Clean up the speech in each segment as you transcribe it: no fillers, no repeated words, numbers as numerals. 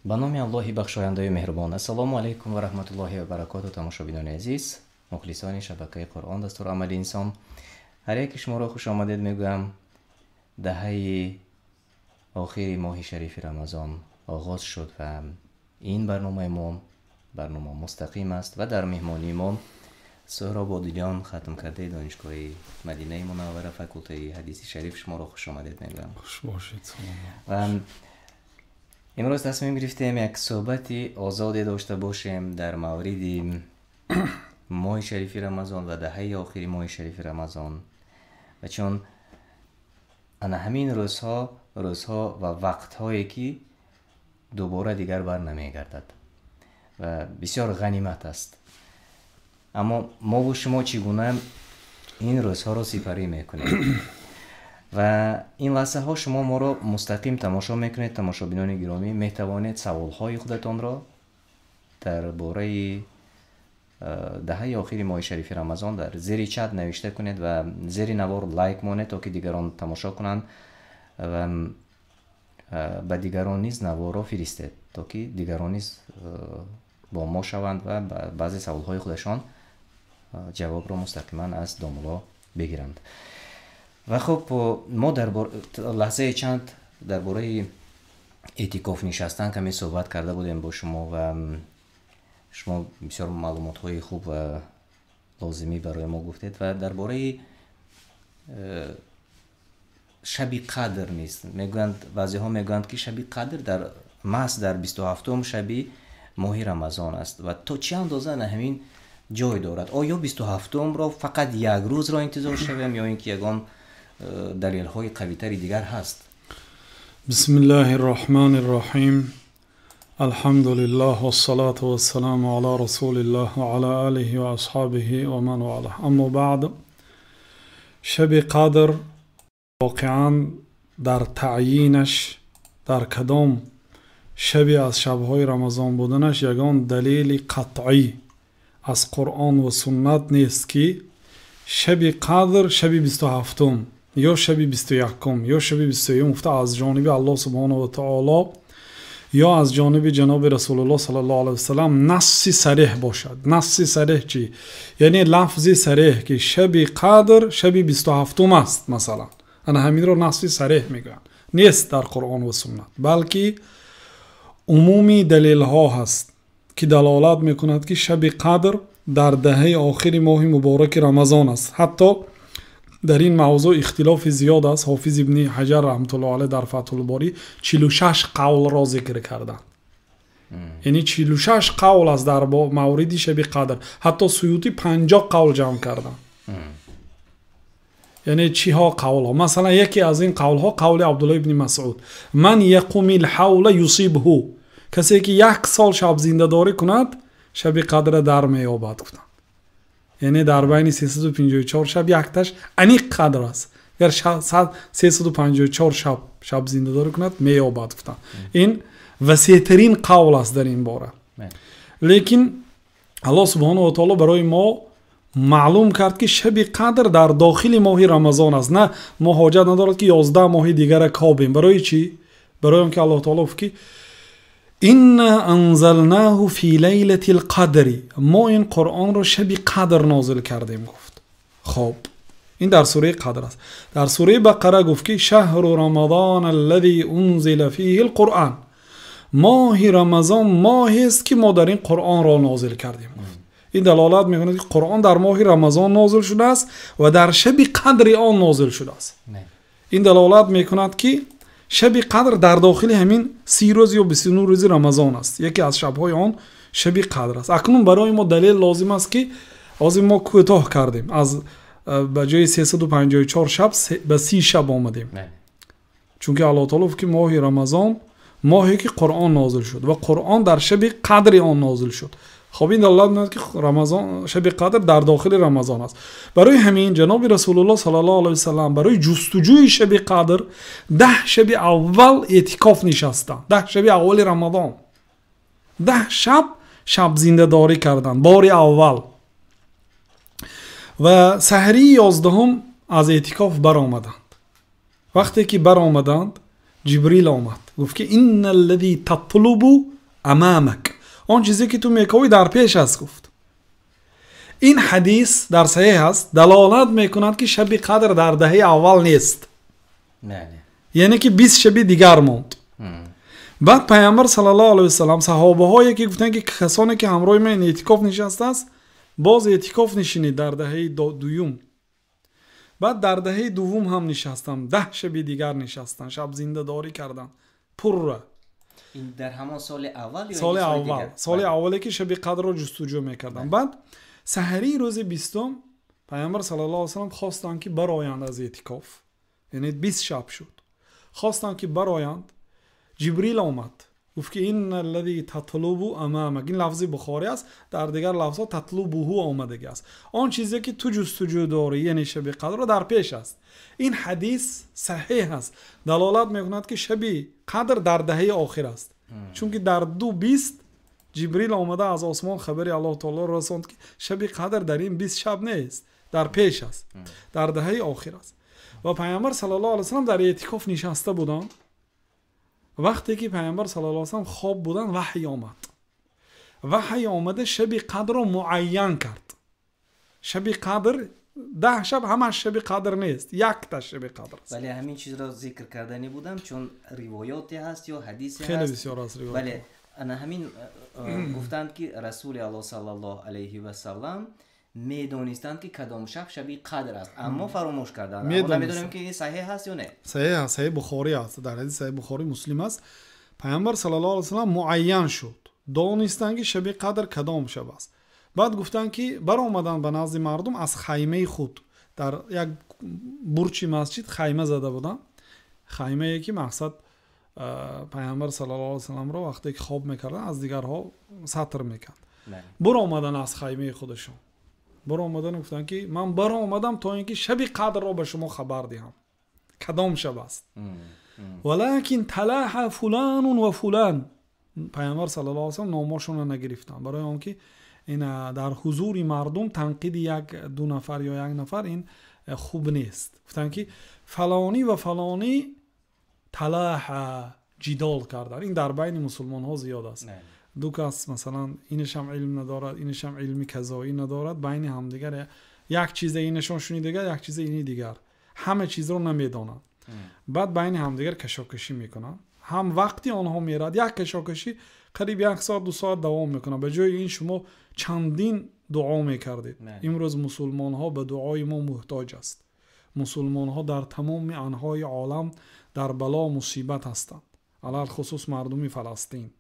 Ба номи Аллоҳи бахшояндаю меҳрубон. Ассалому алайкум ва раҳматуллоҳи ва баракоту. Тамошобинони азиз, мухлисони шабакаи Қуръон, дастури амали инсон, ҳар яки шуморо хуш омадед мегӯям. Даҳаи охири моҳи шарифи Рамазон оғоз шуд ва ин барномаи мо барнома мустақим аст ва дар меҳмонии мо Суҳроб Одилён, хатмкардаи донишгоҳи Мадинаи Мунаввара, факултаи ҳадиси шариф. Шуморо хуш омадед мегӯям. Хуш бошед. Ва имрӯз тасмим гирифтем як суҳбати озоде дошта бошем дар мавриди моҳи шарифи Рамазон ва даҳаи охири моҳи шарифи Рамазон. Ва чун ана ҳамин рӯзҳо, рӯзҳо ва вақтҳое ки дубора дигар бар намегардад ва бисёр ғанимат аст. Аммо мову шумо чӣ гуна ин рӯзҳоро сипарӣ мекунем? Ва ин лаҳзаҳо шумо моро мустақим тамошо мекунед. Тамошобинони гиромӣ, метавонед саволҳои худатонро дар бораи даҳаи охири моҳи шарифи Рамазон дар зери чат навишта кунед ва зери навор лайк монед, то ки дигарон тамошо кунанд ва ба дигарон низ наворро фиристед, то ки дигарон низ бо мо шаванд ва ба баъзе саволҳои худашон ҷавобро мустақиман аз домулло бигиранд. Ва хуб, мо дар лаҳзаи чанд дар бораи эътикоф нишастан каме суҳбат карда будем бо шумо ва шумо бисёр маълумотҳои хуб ва лозимӣ барои мо гуфтед ва дар бораи шаби қадр низ мегӯянд. Баъзеҳо мегӯянд, ки шаби қадр дар маҳз дар 27-ум шаби моҳи Рамазон аст ва то чӣ андоза на ҳамин ҷой дорад? Оё 27-умро фақат як рӯзро интизор шавем ё ин ки ягон далелҳои қавитари дигар ҳаст? Бисмиллаҳи рраҳмани рраҳим. Алҳамдулиллаҳ вассалату вассаламу ала расулиллаҳ ва ала алиҳи ва асҳобиҳи ва ман валаҳ. Аммо баъд, шаби қадр воқеан дар таъйинаш дар кадом шаби аз шабҳои Рамазон буданаш ягон далели қатъӣ аз Қуръон ва суннат нест, ки шаби қадр шаби 27-ум ё шаби 21-ум ё шаби 23-ум гуфта аз ҷониби Аллоҳ субҳонаҳу ва таоло ё аз ҷониби ҷаноби Расулуллоҳ саллаллоҳу алайҳи васаллам насси сареҳ бошад. Насси сареҳ чӣ? Яъне лафзи сареҳ, ки шаби қадр шаби 27-ум аст, масалан. Ана ҳаминро насси сареҳ мегӯянд. Нест дар Қуръон ва суннат, балки умуми далелҳо ҳаст, ки далолат мекунад, ки шаби қадр дар даҳаи охири моҳи мубораки Рамазон аст. Ҳатто дар ин мавзӯъ ихтилофи зиёд аст. Ҳофиз ибни Ҳаҷар раҳматуллоҳ алайҳ дар Фатҳулборӣ 46 қавлро зикр карданд. Яъне 46 қавл аст дар мавриди шаби қадр. Ҳатто Суютӣ 50 қавл ҷамъ карданд. Яъне чиҳо қавлҳо? Масалан, яке аз ин қавлҳо қавли Абдуллоҳ ибни Масъуд: ман яқумил ҳавла юсибҳу, касе ки як сол шаб зиндадорӣ кунад, шаби қадра дар меёбад, гуфтанд. Яъне дар байни 354 шаб якташ аниқ қадр аст. Агар 354 шаб шаб зиндадорӣ кунад, меёбад, гуфтанд. Ин васеътарин қавл аст дар ин бора. Лекин Аллоҳ субҳонаҳу ва таоло барои мо маълум кард, ки шаби қадр дар дохили моҳи Рамазон аст. На, мо ҳоҷат надорад, ки 11 моҳи дигара кобем. Барои чӣ? Барои он ки Аллоҳ таоло гуфт, ки инна анзалнаҳу фи лайлатил қадри, мо ин Қуръонро шаби қадр нозил кардем, гуфт. Хоб, ин дар сураи Қадр аст. Дар сураи Бақара гуфт, ки шаҳру рамазон аллази унзила фиҳи лқуръон, моҳи Рамазон моҳест, ки мо дар ин Қуръонро нозил кардем, гуфт. Ин далолат мекунад, ки Қуръон дар моҳи Рамазон нозил шудааст ва дар шаби қадри он нозил шудааст. Ин далолат мекунад, ки шаби қадр дар дохили ҳамин 30 рӯз ё 29 рӯзи Рамазон аст. Яке аз шабҳои он шаби қадр аст. Акнун барои мо далел лозим аст, ки ҳозир мо кӯтоҳ кардем, аз ба ҷои 354 шаб ба 30 шаб омадем, чунки Аллоҳ таоло гуфт, ки моҳи Рамазон моҳе ки Қуръон нозил шуд ва Қуръон дар шаби қадри он нозил шуд. Хоб, ин далолат мекунад, ки Рамазон, шаби қадр дар дохили Рамазон аст. Барои ҳамин ҷаноби Расулуллоҳ саллаллоҳу алайҳи васаллам барои ҷустуҷӯи шаби қадр 10 шаби аввал эътикоф нишастанд. 10 шаби аввали Рамазон, 10 шаб шаб зиндадорӣ карданд бори аввал ва саҳрии 11-ум аз эътикоф баромаданд. Вақте ки баромаданд, Ҷибрил омад. Гуфт ки инналлази татлубу амамак, он чизе ки ту мековӣ дар пеш аст. Гуфт ин ҳадис дар саҳеҳ аст, далолат мекунад ки шаби қадр дар даҳаи аввал нест, яъне ки 20 шаби дигар монд. Баъд пайғамбар саллаллоҳу алайҳи васаллам саҳобаҳое ки гуфтанд ки касоне ки ҳамроҳи ман эътикоф нишастааст, боз эътикоф нишинед дар даҳаи дуюм. Баъд дар даҳаи дуввум ҳам нишастам, 10 шаби дигар нишастам, шаб зиндадорӣ кардам пурра. Ин дар ҳамон соли аввал ё соли аввал? Соли аввале ки шаби қадрро ҷустуҷӯ мекардам. Баъд саҳарии рӯзи 20 пайғамбар саллаллоҳу алайҳи васаллам хостанд ки бароянд аз эътикоф, яъне 20 шаб шуд, хостанд ки бароянд. Ҷибрил омад, гуфт ки инналлази татлубу амамак. Ин лафзи Бухорӣ аст, дар дигар лафзҳо татлубуҳу омадаги аст. Он чизе ки ту ҷустуҷӯ дорӣ, яъне шаби қадрро, дар пеш аст. Ин ҳадис саҳеҳ аст, далолат мекунад ки шаби қадр дар даҳаи охир аст, чунки дар 20 Ҷибрил омада аз осмон хабари Аллоҳ таолоро расонд ки шаби қадр дар ин 20 шаб нест, дар пеш аст, дар даҳаи охир аст. Ва пайғамбар саллаллоҳу алайҳи васаллам дар эътикоф нишаста буданд. Вақте ки пайғамбар саллаллоҳу алайҳи васаллам хоб буданд, ваҳй омад. Ваҳй омада шаби қадрро муайян кард. Шаби қадр 10 шаб ҳамаш шаби қадр нест, якта шаби қадр аст. Бале, ҳамин чизро зикр кардани будам, чун ривоёте ҳаст ё ҳадисе ҳаст. Хеле бисёр аст ривоят. Бале, ана ҳамин гуфтанд ки Расули Аллоҳ саллаллоҳу алайҳи васаллам медонистанд ки кадом шаб шаби қадр аст, аммо фаромӯш карданд. Намедонем ки ин саҳеҳ аст ё не. Саҳеҳ аст, саҳеҳ Бухорӣ аст, дар ҳадиси саҳеҳ Бухорӣ Муслим аст. Пайғамбар саллаллоҳу алайҳи васаллам муайян шуд, донистанд ки шаби қадр кадом шаб аст. Баъд гуфтанд ки баромаданд ба назди мардум аз хаймаи худ, дар як бурчи масҷид хайма зада буданд, хаймае ки мақсад пайғамбар саллаллоҳу алайҳи васалламро вақте ки хоб мекарданд аз дигарҳо сатр мекард. Баромаданд аз хаймаи худашон, баромадан гуфтанд ки ман баромадам то ин ки шаби қадрро ба шумо хабар диҳам, кадом шаб аст. Валакин талаҳа фуланун ва фулан. Пайғамбар саллаллоҳу алайҳи васаллам номошонро нагирифтанд, барои он ки ин дар ҳузури мардум танқиди як ду нафар ё як нафар ин хуб нест. Гуфтанд ки фалонӣ ва фалонӣ талаҳа, ҷидол карданд. Ин дар байни мусулмонҳо зиёд аст. Ду кас масалан инашам илм надорад, инашам илми казоӣ надорад, байни ҳамдигар як чизе инашон шунидагар, як чизе ини дигар, ҳама чизро намедонанд. Баъд байни ҳамдигар кашокашӣ мекунанд. Ҳам вақти онҳо мерад, як кашокашӣ қариб 1 соат 2 соат давом мекунад. Ба ҷои ин шумо чандин дуо мекардед. Имрӯз мусулмонҳо ба дуои мо муҳтоҷ аст. Мусулмонҳо дар тамоми анҳои олам дар бало мусибат ҳастанд, алалхусус мардуми Фаластин.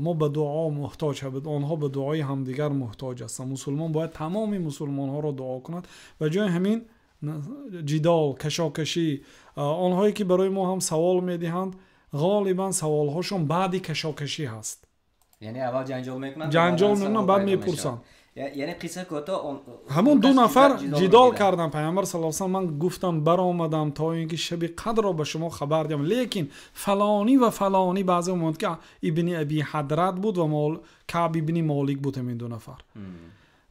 Мо ба дуо муҳтоҷ, онҳо ба дуои ҳамдигар муҳтоҷ ҳастанд. Мусулмон бояд тамоми мусулмонҳоро дуо кунад. Ба ҷои ҳамин ҷидол, кашокашӣ, онҳое ки барои мо ҳам савол медиҳанд, ғолибан саволҳошон баъди кашокашӣ ҳаст. Яъне аввал ҷанҷол мекунанд, баъд мепурсанд. Яъне қисса кӯтоҳ, ҳамон ду нафар ҷидол карданд. Пайғамбар саллаллоҳу алайҳи васаллам ман гуфтам баромадам то ин ки шаби қадрро ба шумо хабар диҳам, лекин фалонӣ ва фалонӣ, баъзе мегӯянд ки ибни Аби Ҳадрат буд ва Каъб ибни Молик буд, ҳамин ду нафар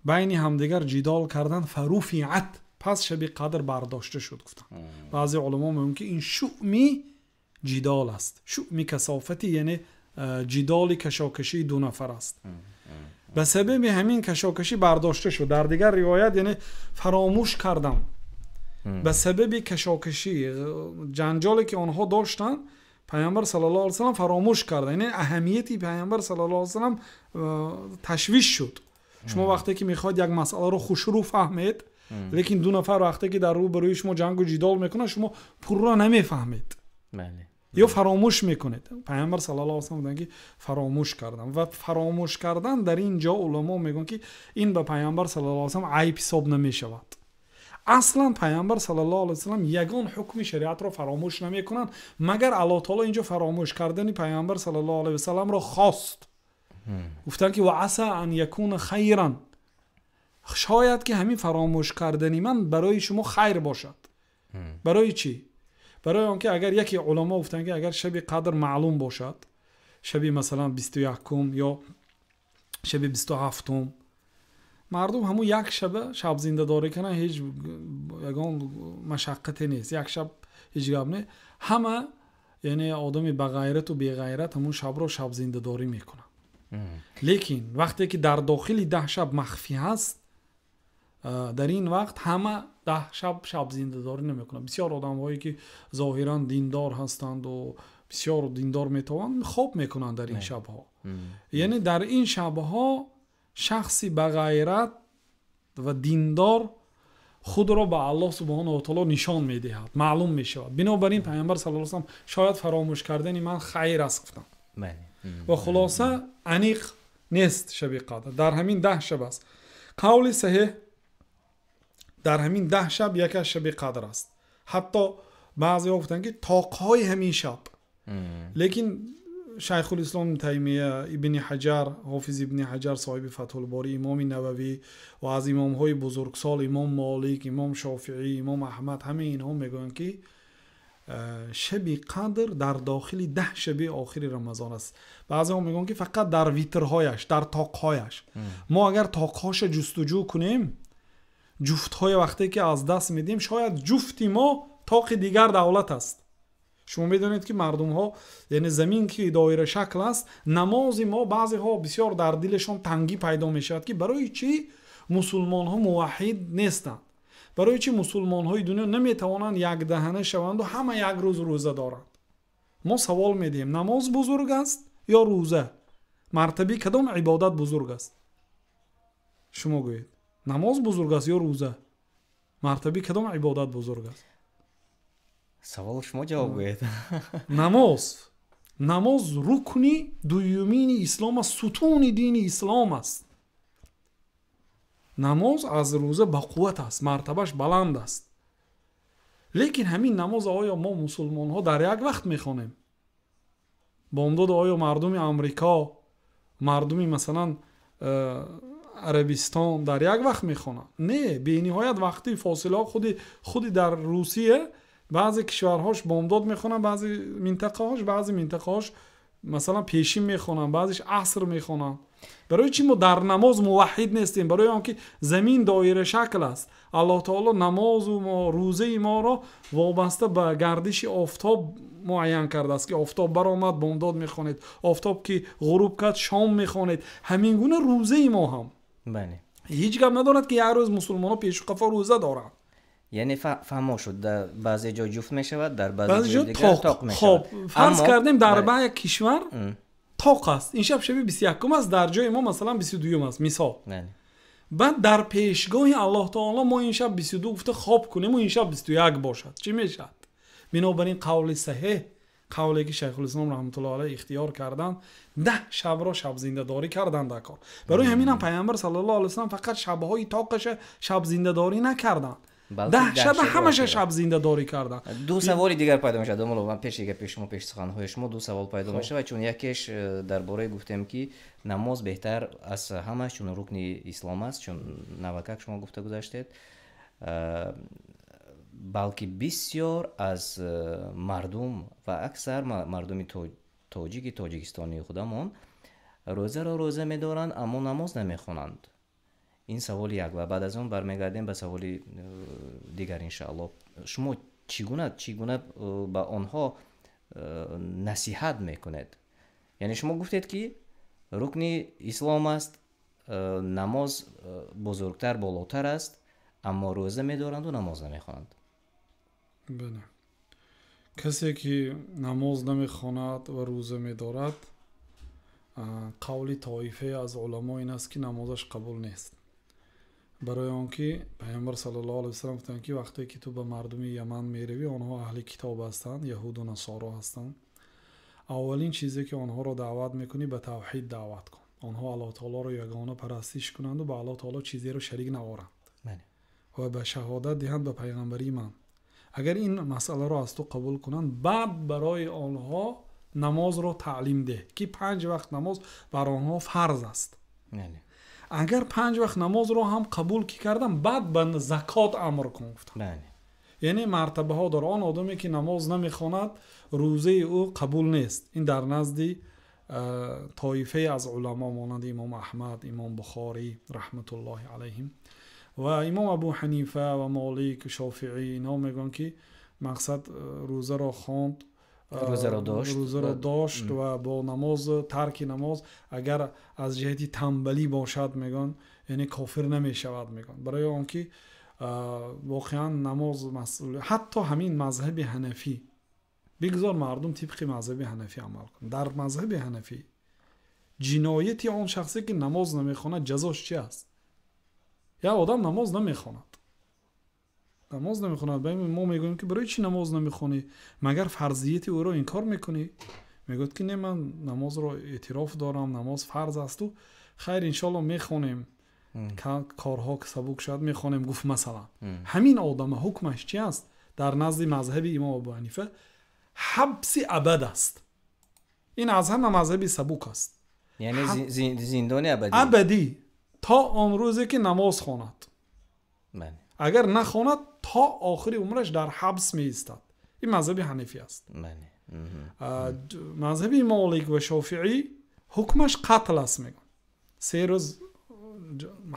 байни ҳамдигар ҷидол карданд. Фаруфиат, пас шаби қадр бардошта шуд. Гуфтанд баъзе уламо мегӯянд ки ин шуъми ҷидол аст, шуъми касофати, яъне ҷидоли кашокашии ду нафар аст. Ба сабаби ҳамин кашокашӣ бардошта шуд. Дар дигар ривоят яъне фаромӯш кардам, ба сабаби кашокашӣ ҷанҷоле ки онҳо доштанд, пайғамбар саллаллоҳу алайҳи васаллам фаромӯш кард. Яъне аҳамияти пайғамбар саллаллоҳу алайҳи васаллам ташвиш шуд. Шумо вақте ки мехоҳед як масъаларо хушрӯ фаҳмед, лекин ду нафар вақте ки дар рӯбарӯи шумо ҷангу ҷидол мекунанд, шумо пурра намефаҳмед ё фаромӯш мекунед. Пайғамбар саллаллоҳу алайҳи васаллам гуфтанд ки фаромӯш кардам. Ва фаромӯш кардан дар ин ҷо уламо мегӯянд ки ин ба пайғамбар саллаллоҳу алайҳи васаллам айб ҳисоб намешавад. Аслан пайғамбар саллаллоҳу алайҳи васаллам ягон ҳукми шариатро фаромӯш намекунанд, магар Аллоҳ таоло инҷо фаромӯш кардани пайғамбар саллаллоҳу алайҳи васалламро хост. Гуфтанд ки ва аса ан якуна хайран, шояд ки ҳамин фаромӯш кардани ман барои шумо хайр бошад. Барои чӣ? Барои он ки агар яке уламо гуфтанд ки агар шаби қадр маълум бошад, шаби масалан 21-ум ё шаби 27-ум, мардум ҳамун як шаба шаб зиндадорӣ кунанд, ҳеҷ ягон машаққате нест, як шаб ҳеҷ гап не. Ҳама Яъне одами бағайрату беғайрат ҳамун шабро шабзиндадорӣ мекунад. Лекин вақте ки дар дохили 10 шаб махфӣ ҳаст, дар ин вақт ҳама 10 шаб шабзиндадорӣ намекунад. Бисёр одамҳое ки зоҳиран диндор ҳастанду бисёр диндор метавонанд, хоб мекунанд дар ин шабҳо. Яъне дар ин шабҳо шахси бағайрат ва диндор худро ба Аллоҳ субҳонаҳу ва таоло нишон медиҳад, маълум мешавад. Бинобар ин Пайғамбар саллаллоҳу алайҳи васаллам шояд фаромӯш кардани ман хайр аст гуфтанд. Ва хулоса аниқ нест шаби қадр, дар ҳамин 10 шаб аст. Қавли саҳеҳ, дар ҳамин 10 шаб яке аз шаби қадр аст. Ҳатто баъзеҳо гуфтанд, ки тоқҳои ҳамин шаб. Лекин Шайхулислом Таймия, Ибни Ҳаҷар, Ҳофиз Ибни Ҳаҷар соҳиби Фатҳулборӣ, Имоми Нававӣ ва аз имомҳои бузургсол Имом Молик, Имом Шофиӣ, Имом Аҳмад, ҳамаи инҳо мегӯянд, ки шаби қадр дар дохили 10 шаби охири Рамазон аст. Баъзеҳо мегӯянд, ки фақат дар витрҳояш, дар тоқҳояш. Мо агар тоқҳоша ҷустуҷӯ кунем, ҷуфтҳои вақте ки аз даст медиҳем, шояд ҷуфти мо тоқи дигар давлат аст. Шумо медонед, ки мардумҳо, яъне замин ки доира шакл аст, намози мо баъзеҳо бисёр дар дилашон тангӣ пайдо мешавад, ки барои чӣ мусулмонҳо муваҳҳид нестанд, барои чӣ мусулмонҳои дунё наметавонанд якдаҳана шаванду ҳама як рӯз рӯза доранд. Мо савол медиҳем, намоз бузург аст ё рӯза? Мартабаи кадом ибодат бузург аст? Шумо гӯед, намоз бузург аст ё рӯза? Мартабаи кадом ибодат бузург аст? Савол шумо ҷавоб гӯед. Намоз. Намоз рукни дуюмини ислом аст, сутуни дини ислом аст. Намоз аз рӯза бақувват аст, мартабаш баланд аст. Лекин ҳамин намоз оё мо мусулмонҳо дар як вақт мехонем? Бомдод оё мардуми Амрико, мардуми масалан Арабистон дар як вақт мехонанд? Не, бениҳоят вақти фосилаҳо худи дар Русия баъзе кишварҳош бомдод мехонанд, баъзе минтақаҳош, баъзе минтақаҳош масалан пешин мехонанд, баъзеш аср мехонанд. Барои чӣ мо дар намоз муваҳҳид нестем? Барои он ки замин доира шакл аст. Аллоҳ таоло намозу мо, рӯзаи моро вобаста ба гардиши офтоб муайян кардааст, ки офтоб баромад, бомдод мехонед, офтоб ки ғуруб кард, шом мехонед. Ҳамин гуна рӯзаи мо ҳам. Ҳеҷ гап надорад, ки як рӯз мусулмонҳо пешу қафо рӯза доранд. Яъне фаҳмо шуд, дар баъзе ҷой ҷуфт мешавад, дар баъзе ҷой дигар тоқ мешавад. Хоб, фарз кардем дар як кишвар тоқ аст, ин шаб шаби 21 аст, дар ҷои мо масалан 22 аст, мисол. Баъд дар пешгоҳи Аллоҳ таоло мо ин шаб 22 гуфта хоб кунем ва ин шаб 21 бошад, чӣ мешавад? Бинобар ин қавли саҳеҳ, қавле ки Шайхулислом раҳматуллоҳи алайҳ ихтиёр карданд, 10 шабро шабзиндадорӣ карданд дар кор. Барои ҳамин ҳам Пайғамбар саллаллоҳу алайҳи васаллам фақат шабҳои тоқаша шабзиндадорӣ накарданд, 10 шаба ҳамаша шабзиндадорӣ карданд. Ду саволи дигар пайдо мешавад. Домулло, ман пеши гапи шумо, пеши суханҳои шумо ду савол пайдо мешавад, чун якеш дар бораи гуфтем, ки намоз беҳтар аз ҳама, чун рукни ислом аст, чун навакак шумо гуфта гузаштед, балки бисёр аз мардум ва аксар мардуми тоҷики тоҷикистонии худамон рӯзаро рӯза медоранд, аммо намоз намехонанд. Ин саволи як, ва баъд аз он бармегардем ба саволи дигар иншааллоҳ. Шумо чӣ гуна ба онҳо насиҳат мекунед? Яъне шумо гуфтед, ки рукни ислом аст, намоз бузургтар, болотар аст, аммо рӯза медоранду намоз намехонанд. Бале, касе ки намоз намехонад ва рӯза медорад, қавли тоифае аз уламо ин аст, ки намозаш қабул нест. Барои он ки Пайғамбар саллаллоҳу алайҳи васаллам гуфтанд, ки вақте ки ту ба мардуми Яман меравӣ, онҳо аҳли китоб ҳастанд, яҳуду насоро ҳастанд. Аввалин чизе ки онҳоро даъват мекунӣ, ба тавҳид даъват кун. Онҳо Аллоҳ таолоро ягона парастиш кунанду ба Аллоҳ таоло чизеро шарик наоранд ва ба шаҳодат диҳанд ба пайғамбарии ман. Агар ин масъаларо аз ту қабул кунанд, баъд барои онҳо намозро таълим деҳ, ки 5 вақт намоз бар онҳо фарз аст. Агар 5 вақт намозро ҳам қабул ки кардам, баъд ба закот амр кун, гуфтам. Яъне мартабаҳо дорад. Он одаме ки намоз намехонад, рӯзаи ӯ қабул нест. Ин дар назди тоифае аз уламо монанди Имом Аҳмад, Имом Бухорӣ раҳматуллоҳи алайҳим ва Имом Абу Ҳанифа ва Молик, Шофиӣ, инҳо мегӯянд, ки мақсад рӯзаро хонд, рӯзаро дошт ва бо намоз, тарки намоз агар аз ҷиҳати танбалӣ бошад, мегӯянд, яъне кофир намешавад, мегӯянд, барои он ки воқеан намоз масъул. Ҳатто ҳамин мазҳаби ҳанафӣ, бигзор мардум тибқи мазҳаби ҳанафӣ амал кунанд. Дар мазҳаби ҳанафӣ ҷинояти он шахсе ки намоз намехонад, ҷазош чи аст? Як одам намоз намехонад, намоз намехонад, мо мегӯем ки барои чӣ намоз намехонӣ? Магар фарзияти ӯро инкор мекунӣ? Мегӯяд ки не, ман намозро эътироф дорам, намоз фарз асту хайр, иншоалло мехонем, корҳо сабук шавад мехонем, гуфт масалан. Ҳамин одама ҳукмаш чи аст? Дар назди мазҳаби имом Абу Ҳанифа ҳабси абад аст. Ин аз ҳама мазҳаби сабук аст. Яъне зиндони абадӣ, абадӣ то он рӯзе ки намоз хонад. Агар нахонад, то охири умраш дар ҳабс меистад. Ин мазҳаби ҳанафӣ аст. Мазҳаби Молик ва Шофиӣ ҳукмаш қатл аст, мегӯянд. 3 рӯз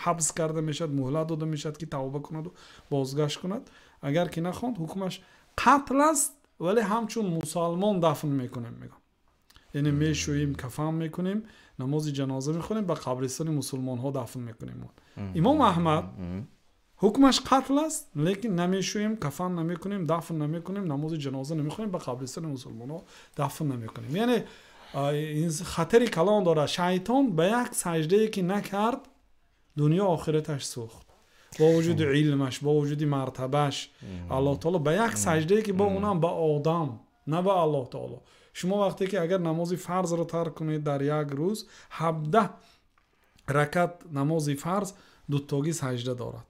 ҳабс карда мешавад, муҳлат дода мешавад ки тавба кунаду бозгашт кунад. Агар ки нахонд, ҳукмаш қатл аст, вале ҳамчун мусалмон дафн мекунем, мегӯянд. Яъне мешӯем, кафан мекунем, намози ҷаноза мехонем, ба қабристони мусулмонҳо дафн мекунем. Имом Аҳмад ҳукмаш қатл аст, лекин намешӯем, кафан намекунем, дафн намекунем, намози ҷаноза намехонем, ба қабристони мусулмонҳо дафн намекунем. Яъне хатари калон дорад. Шайтон ба як саҷдае ки накард, дунё охираташ сӯхт. Бо вуҷуди илмаш, бо вуҷуди мартабаш, Аллоҳ таоло ба як саҷдае ки бо унам ба одам, на ба Аллоҳ таоло. Шумо вақте ки агар намози фарзро тарк кунед дар як рӯз, 17 ракат намози фарз дутогӣ саҷда дорад,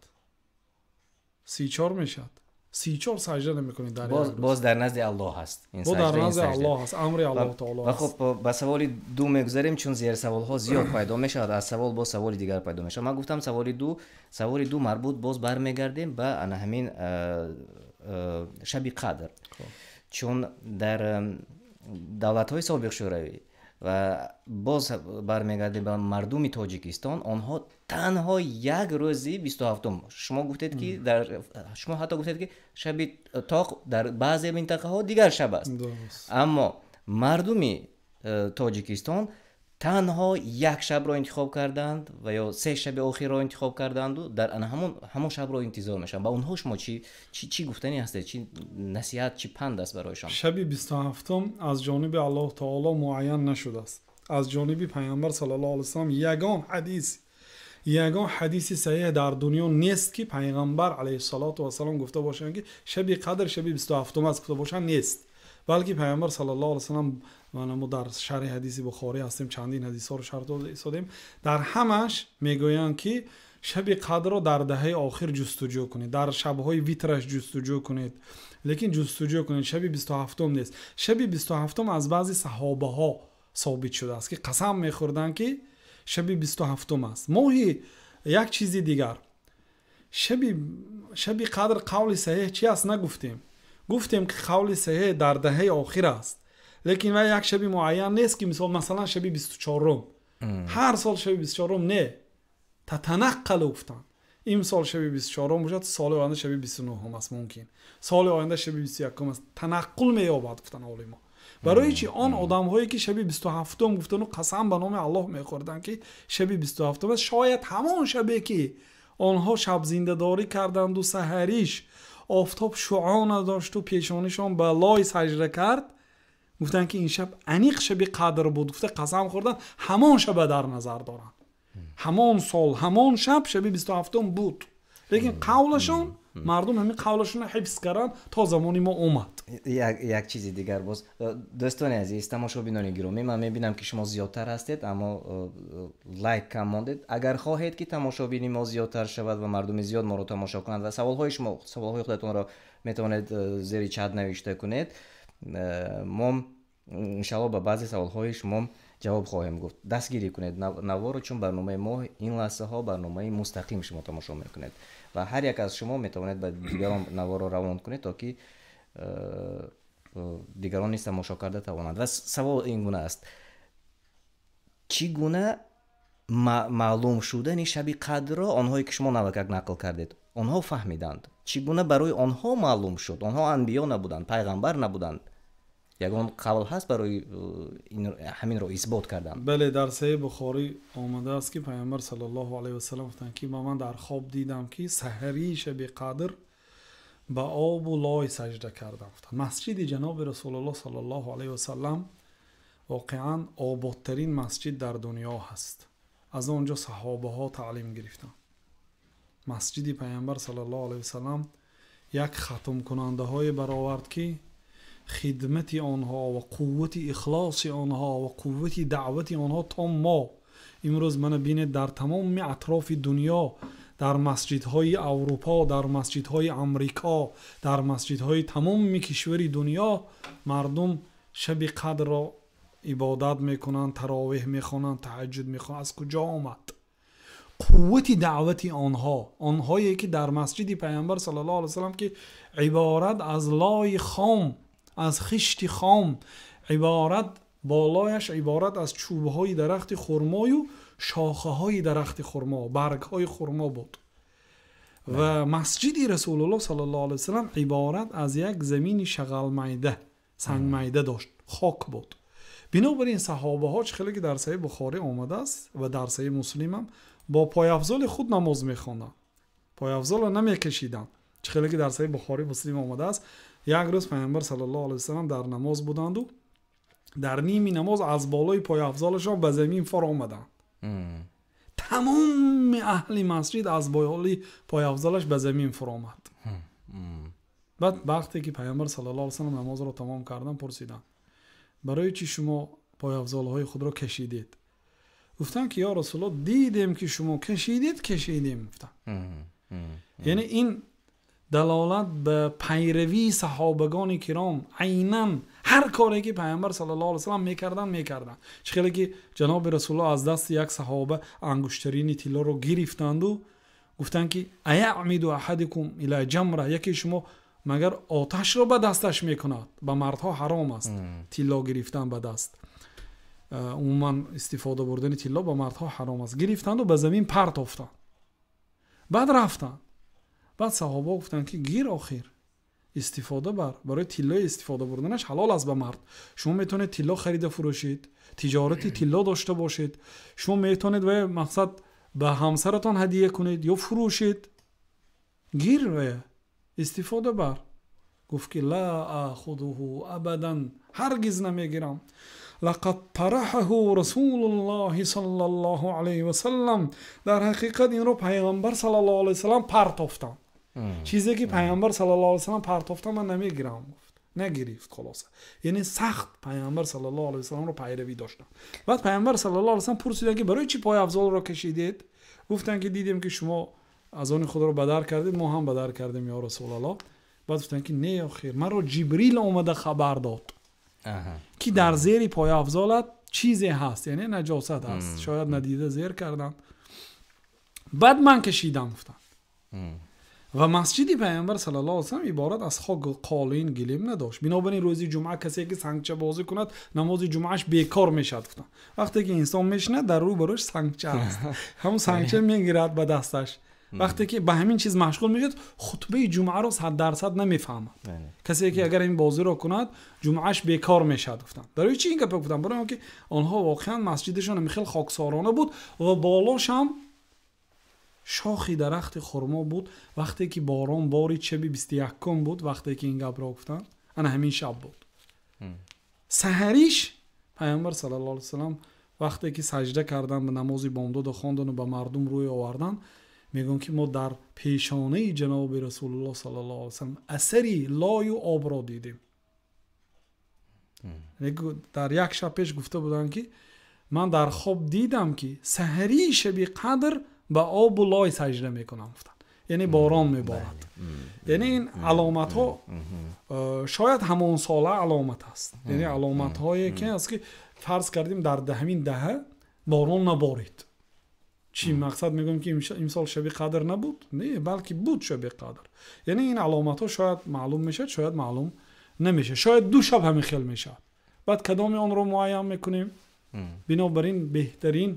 34 мешавад. 34 саҷда намекунед дар як рӯз. Боз дар назди Аллоҳ ҳаст. Боз дар назди Аллоҳ ҳаст, амри Аллоҳ таоло аст. Ва хуб, ба саволи ду мегузарем, чун зерсаволҳо зиёд пайдо мешавад, аз савол боз саволи дигар пайдо мешавад. Ман гуфтам саволи ду, саволи ду марбут боз бармегардем ба ана ҳамин шаби қадр. Чун дар давлатҳои собиқ Шӯравӣ ва боз бармегардем ба мардуми Тоҷикистон, онҳо танҳо як рӯзи 27-ум. Шумо гуфтед ки дар, шумо ҳатто гуфтед ки шаби тоқ дар баъзе минтақаҳо дигар шаб аст. Аммо мардуми Тоҷикистон танҳо як шабро интихоб карданд ва ё 3 шаби охирро интихоб карданду дар ана ҳамон шабро интизор мешаванд. Ба онҳо шумо чӣ гуфтанӣ ҳастед? Чӣ насиҳат, чӣ панд аст барояшон? Шаби 27-ум аз ҷониби Аллоҳ таоло муайян нашудааст. Аз ҷониби Пайғамбар саллаллоҳу алайҳи васаллам ягон ҳадиси саҳиҳ дар дунё нест ки Пайғамбар алайҳиссалоту вассалом гуфта бошанд ки шаби қадр шаби 27-ум аст, гуфта бошанд нест. Балки Пайғамбар саллаллоҳу алайҳи васаллам, мо дар шарҳи ҳадиси Бухорӣ ҳастем, чандин ҳадисҳоро шарҳ дода истодем, дар ҳамаш мегӯянд ки шаби қадрро дар даҳаи охир ҷустуҷӯ кунед, дар шабҳои витраш ҷустуҷӯ кунед, лекин ҷустуҷӯ кунед, шаби 27-ум нест. Шаби 27-ум аз баъзе саҳобаҳо собит шудааст ки қасам мехӯрданд ки шаби 27-ум аст. Моҳи як чизи дигар, шаби қадр қавли саҳиҳ чи аст нагуфтем. Гуфтем ки қавли саҳиҳ дар даҳаи охир аст, лекин вай як шаби муайян нест ки мисол масалан шаби 24-ум, ҳар сол шаби 24-ум не, татанаққалу гуфтанд. Имсол шаби 24-ум бошад, соли оянда шаби 29-ум аст, мумкин соли оянда шаби 21-ум аст, танаққул меёбад гуфтанд олимо. Барои чи он одамҳое ки шаби 27-ум гуфтану қасам ба номи Аллоҳ мехӯрданд ки шаби 27-ум аст, шояд ҳамон шабе ки онҳо шабзиндадорӣ карданду саҳариш офтоб шуъо надошту пешонишон ба лой саҷда кард, гуфтанд ки ин шаб аниқ шаби қадр буд, гуфта қасам хӯрданд, ҳамон шаба дар назар доранд. Ҳамон сол, ҳамон шаб шаби 27-ум буд. Лекин қавлашон, мардум ҳамин қавлашонро ҳифз карданд то замони мо омад. Як чизи дигар боз, дӯстони азиз, тамошобинони гиромӣ, ман мебинам ки шумо зиёдтар ҳастед, аммо лайк кам мондед. Агар хоҳед ки тамошобини мо зиёдтар шавад ва мардуми зиёд моро тамошо кунанд ва саволҳои шумо, саволҳои худатонро метавонед зери чат навишта кунед, мо иншааллоҳ ба баъзе саволҳои шумо ҷавоб хоҳем гуфт. Дастгирӣ кунед наворо, чун барномаи мо ин лаҳзаҳо барномаи мустақим шумо тамошо мекунед ва ҳар як аз шумо метавонед ба дигарон наворо равон кунед, то ки дигарон низ тамошо карда тавонанд. Ва савол ин гуна аст: чӣ гуна маълум шудани шаби қадрро онҳое ки шумо навакак нақл кардед, онҳо фаҳмиданд? Чӣ гуна барои онҳо маълум шуд? Онҳо анбиё набуданд, пайғамбар набуданд. Ягон қавл ҳаст барои ҳаминро исбот кардан? Бале, дар Саҳеҳи Бухорӣ омадааст, ки Паёмбар саллаллоҳу алайҳи васаллам гуфтанд, ки ман дар хоб дидам, ки саҳарии шаби қадр ба обу лой саҷда кардам. Гуфтанд, масҷиди ҷаноби Расулуллоҳ саллаллоҳу алайҳи васаллам воқеан ободтарин масҷид дар дунё ҳаст. Аз он ҷо саҳобаҳо таълим гирифтанд. Масҷиди Паёмбар саллаллоҳу алайҳи васаллам як хатмкунандаҳое баровард, ки хидмати онҳо ва қуввати ихлоси онҳо ва қуввати даъвати онҳо то мо имрӯз мана бинед, дар тамоми атрофи дунё, дар масҷидҳои Аврупо, дар масҷидҳои Амрико, дар масҷидҳои тамоми кишвари дунё мардум шаби қадрро ибодат мекунанд, таровеҳ мехонанд, таҳаҷҷуд мехонанд. Аз куҷо омад қуввати даъвати онҳо? Онҳое ки дар масҷиди Паёмбар саллаллоҳу алайҳи васаллам, ки иборат аз лои хом, аз хишти хом, иборат болояш иборат аз чӯбҳои дарахти хурмою шохаҳои дарахти хурмо, баргҳои хурмо буд. Ва масҷиди Расулуллоҳ саллаллоҳу алайҳи васаллам иборат аз як замини шағалмайда, сангмайда дошт, хок буд. Бинобар ин саҳобаҳо, чӣ хеле ки дар Саҳеҳи Бухорӣ омадааст ва дар Саҳеҳи Муслим ҳам, бо пойафзоли худ намоз мехонданд, пойафзолро намекашиданд. Чӣ хеле ки дар Саҳеҳи Бухорӣ, Муслим омадааст, як рӯз Паёмбар саллаллоҳу алайҳи васаллам дар намоз буданду дар ними намоз аз болои пойафзолашон ба замин фаромаданд. Тамоми аҳли масҷид аз болои пойафзолаш ба замин фаромад. Баъд вақте ки Паёмбар саллаллоҳу алайҳи васаллам намозро тамом карданд, пурсиданд: барои чӣ шумо пойафзолҳои худро кашидед? Гуфтанд, ки ё Расулуллоҳ, дидем ки шумо кашидед, кашидем. Гуфтанд. Яъне ин далолат ба пайравии саҳобагони киром, айнан ҳар коре ки Паёмбар саллаллоҳу алайҳи васаллам мекарданд, мекарданд. Чӣ хеле ки ҷаноби Расулуллоҳ аз дасти як саҳоба ангуштарини тиллоро гирифтанду гуфтанд, ки аяъмиду аҳадукум ила ҷамра, яке шумо магар оташро ба дасташ мекунад? Ба мардҳо ҳаром аст тилло гирифтан ба даст, умуман истифода бурдани тилло ба мардҳо ҳаром аст. Гирифтанду ба замин партофтанд, баъд рафтанд. Баъд саҳобаҳо гуфтанд, ки гир, охир истифода бар, барои тиллои истифода бурданаш ҳалол аст ба мард. Шумо метавонед тилло харида фурӯшед, тиҷорати тилло дошта бошед, шумо метавонед ва мақсад ба ҳамсаратон ҳадия кунед ё фурӯшед. Гир ва истифода бар. Гуфт, ки ла ахудуҳу абадан, ҳаргиз намегирам. Лақад тараҳаҳу Расулуллоҳи саллаллоҳу алайҳи васаллам, дар ҳақиқат инро Пайғамбар саллаллоҳу алайҳи васаллам партофтанд. Чизе ки Пайғамбар саллаллоҳу алайҳи васаллам партофтанд, ман намегирам. Гуфт, нагирифт. Хулоса, яъне сахт Пайғамбар саллаллоҳу алайҳи васалламро пайравӣ доштанд. Баъд Пайғамбар саллаллоҳу алайҳи васаллам пурсиданд, ки барои чӣ пойафзолро кашидед? Гуфтанд, ки дидем ки шумо аз они худро бадар кардед, мо ҳам бадар кардем, ё Расулуллоҳ. Баъд гуфтанд, ки не, охир маро Ҷибрил омада хабар дод, ки дар зери пойафзолат чизе ҳаст, яъне наҷосат ҳаст, шояд надида зер карданд, баъд ман кашидам, гуфтанд. Ва масҷиди Паёмбар саллаллоҳу алайҳи васаллам иборат аз хок, қолин, гилем надошт. Бинобар ин рӯзи ҷумъа касе ки сангча бозӣ кунад, намози ҷумъааш бекор мешавад, гуфтанд. Вақте ки инсон мешинад, дар рӯ барош сангча аст, ҳамон сангча мегирад ба дасташ. Вақте ки ба ҳамин чиз машғул мешавад, хутбаи ҷумъаро 100% намефаҳмад. Касе ки агар ин бозиро кунад, ҷумъааш бекор мешавад, гуфтанд. Барои чӣ ин гапро гуфтанд? Барои он ки онҳо воқеан масҷидашон хеле хоксорона буд ва болош ҳам шохи дарахти хурмо буд. Вақте ки борон борид, шаби 21 буд, вақте ки ин гапро гуфтанд, ана ҳамин шаб буд. Саҳариш Пайғамбар саллаллоҳу алайҳи васаллам вақте ки саҷда карданд, ба намози бомдодо хондану ба мардум рӯй оварданд, мегӯям, ки мо дар пешонаи ҷаноби Расулуллоҳ саллаллоҳу алайҳи васаллам асари лою обро дидем. Дар як шаб пеш гуфта буданд, ки ман дар хоб дидам, ки саҳарии шаби қадр ба обу лой саҷда мекунам, гуфтанд, яъне борон меборад. Яъне ин аломатҳо шояд ҳамон сола аломат аст, яъне аломатҳое ки аст, ки фарз кардем, дар ҳамин даҳа борон наборид. Чӣ мақсад мегӯям, ки имсол шаби қадр набуд? Не, балки буд шаби қадр. Яъне ин аломатҳо шояд маълум мешавад, шояд маълум намешавад, шояд ду шаб ҳамин хел мешавад. Баъд кадоми онро муайян мекунем? Бинобар ин беҳтарин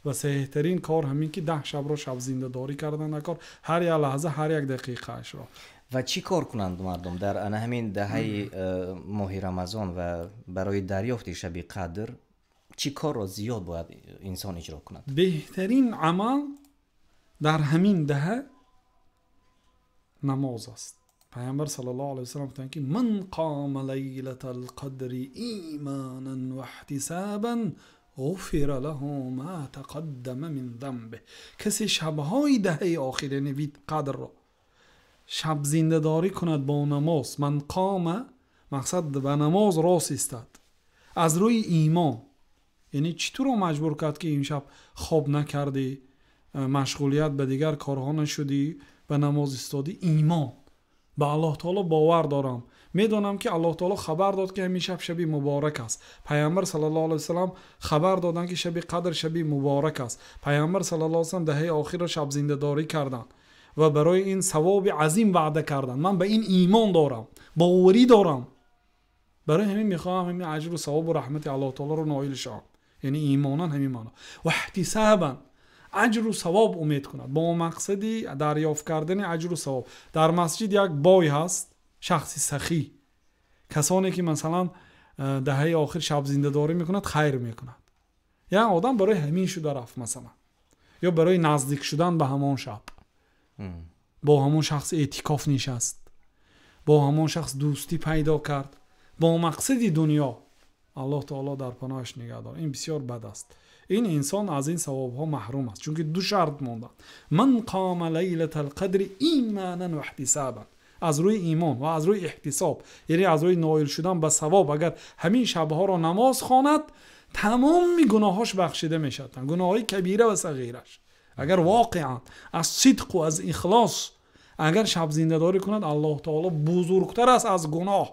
ва саҳиҳтарин кор ҳамин, ки 10 шабро шабзиндадорӣ кардан, кор ҳар як лаҳза, ҳар як дақиқаашро. Ва чӣ кор кунанд мардум дар ана ҳамин даҳаи моҳи Рамазон ва барои дарёфти шаби қадр чӣ корро зиёд бояд инсон иҷро кунад? Беҳтарин амал дар ҳамин даҳа намоз аст. Пайғамбар саллаллоҳу алайҳи васаллам гуфтанд, ки ман қома лайлатал қадри иманан ва иҳтисабан ғуфира лаҳу ма тақаддама мин замбиҳ. Касе шабҳои даҳаи охир, яъне вид қадрро шаб зиндадорӣ кунад бо намоз, ман қома мақсад ба намоз рост истад аз рӯи имон, яъне чӣ туро маҷбур кард, ки имшаб хоб накардӣ, машғулият ба дигар корҳо нашудӣ, ба намоз истодӣ? Имон ба Аллоҳ таоло бовар дорам, медонам, ки Аллоҳ таоло хабар дод, ки ҳамин шаб шаби муборак аст. Пайғамбар саллаллоҳу алайҳи васаллам хабар доданд, ки шаби қадр шаби муборак аст. Пайғамбар саллаллоҳу алайҳи васаллам даҳаи охирро шабзиндадорӣ карданд ва барои ин савоби азим ваъда карданд. Ман ба ин имон дорам, боварӣ дорам, барои ҳамин мехоҳам ҳамин аҷру савобу раҳмати Аллоҳ таолоро ноил шавам. Яъне имонан ҳамин маъно. Ва иҳтисабан аҷру савоб умед кунад бо мақсади дарёфт кардани аҷру савоб. Дар масҷид як бой ҳаст, шахси сахӣ, касоне ки масалан даҳаи охир шабзиндадорӣ мекунад, хайр мекунад. Як одам барои ҳамин шуда рафт масалан, ё барои наздик шудан ба ҳамон шаб бо ҳамон шахс эътикоф нишаст, бо ҳамон шахс дӯстӣ пайдо кард бо мақсади дунё. Аллоҳ таоло дар паноҳаш нигаҳ дорад. Ин бисёр бад аст. Ин инсон аз ин савобҳо маҳрум аст, чунки ду шарт монданд. Ман қома лайлатал қадри иманан ва иҳтисабан, аз рӯи имон ва аз рӯи иҳтисоб, яъне аз рӯи ноил шудан ба савоб. Агар ҳамин шабҳоро намоз хонад, тамоми гуноҳҳош бахшида мешаванд, гуноҳҳои кабира ва сағираш. Агар воқеан аз сидқу аз ихлос агар шабзиндадорӣ кунад, Аллоҳ таоло бузургтар аст аз гуноҳ.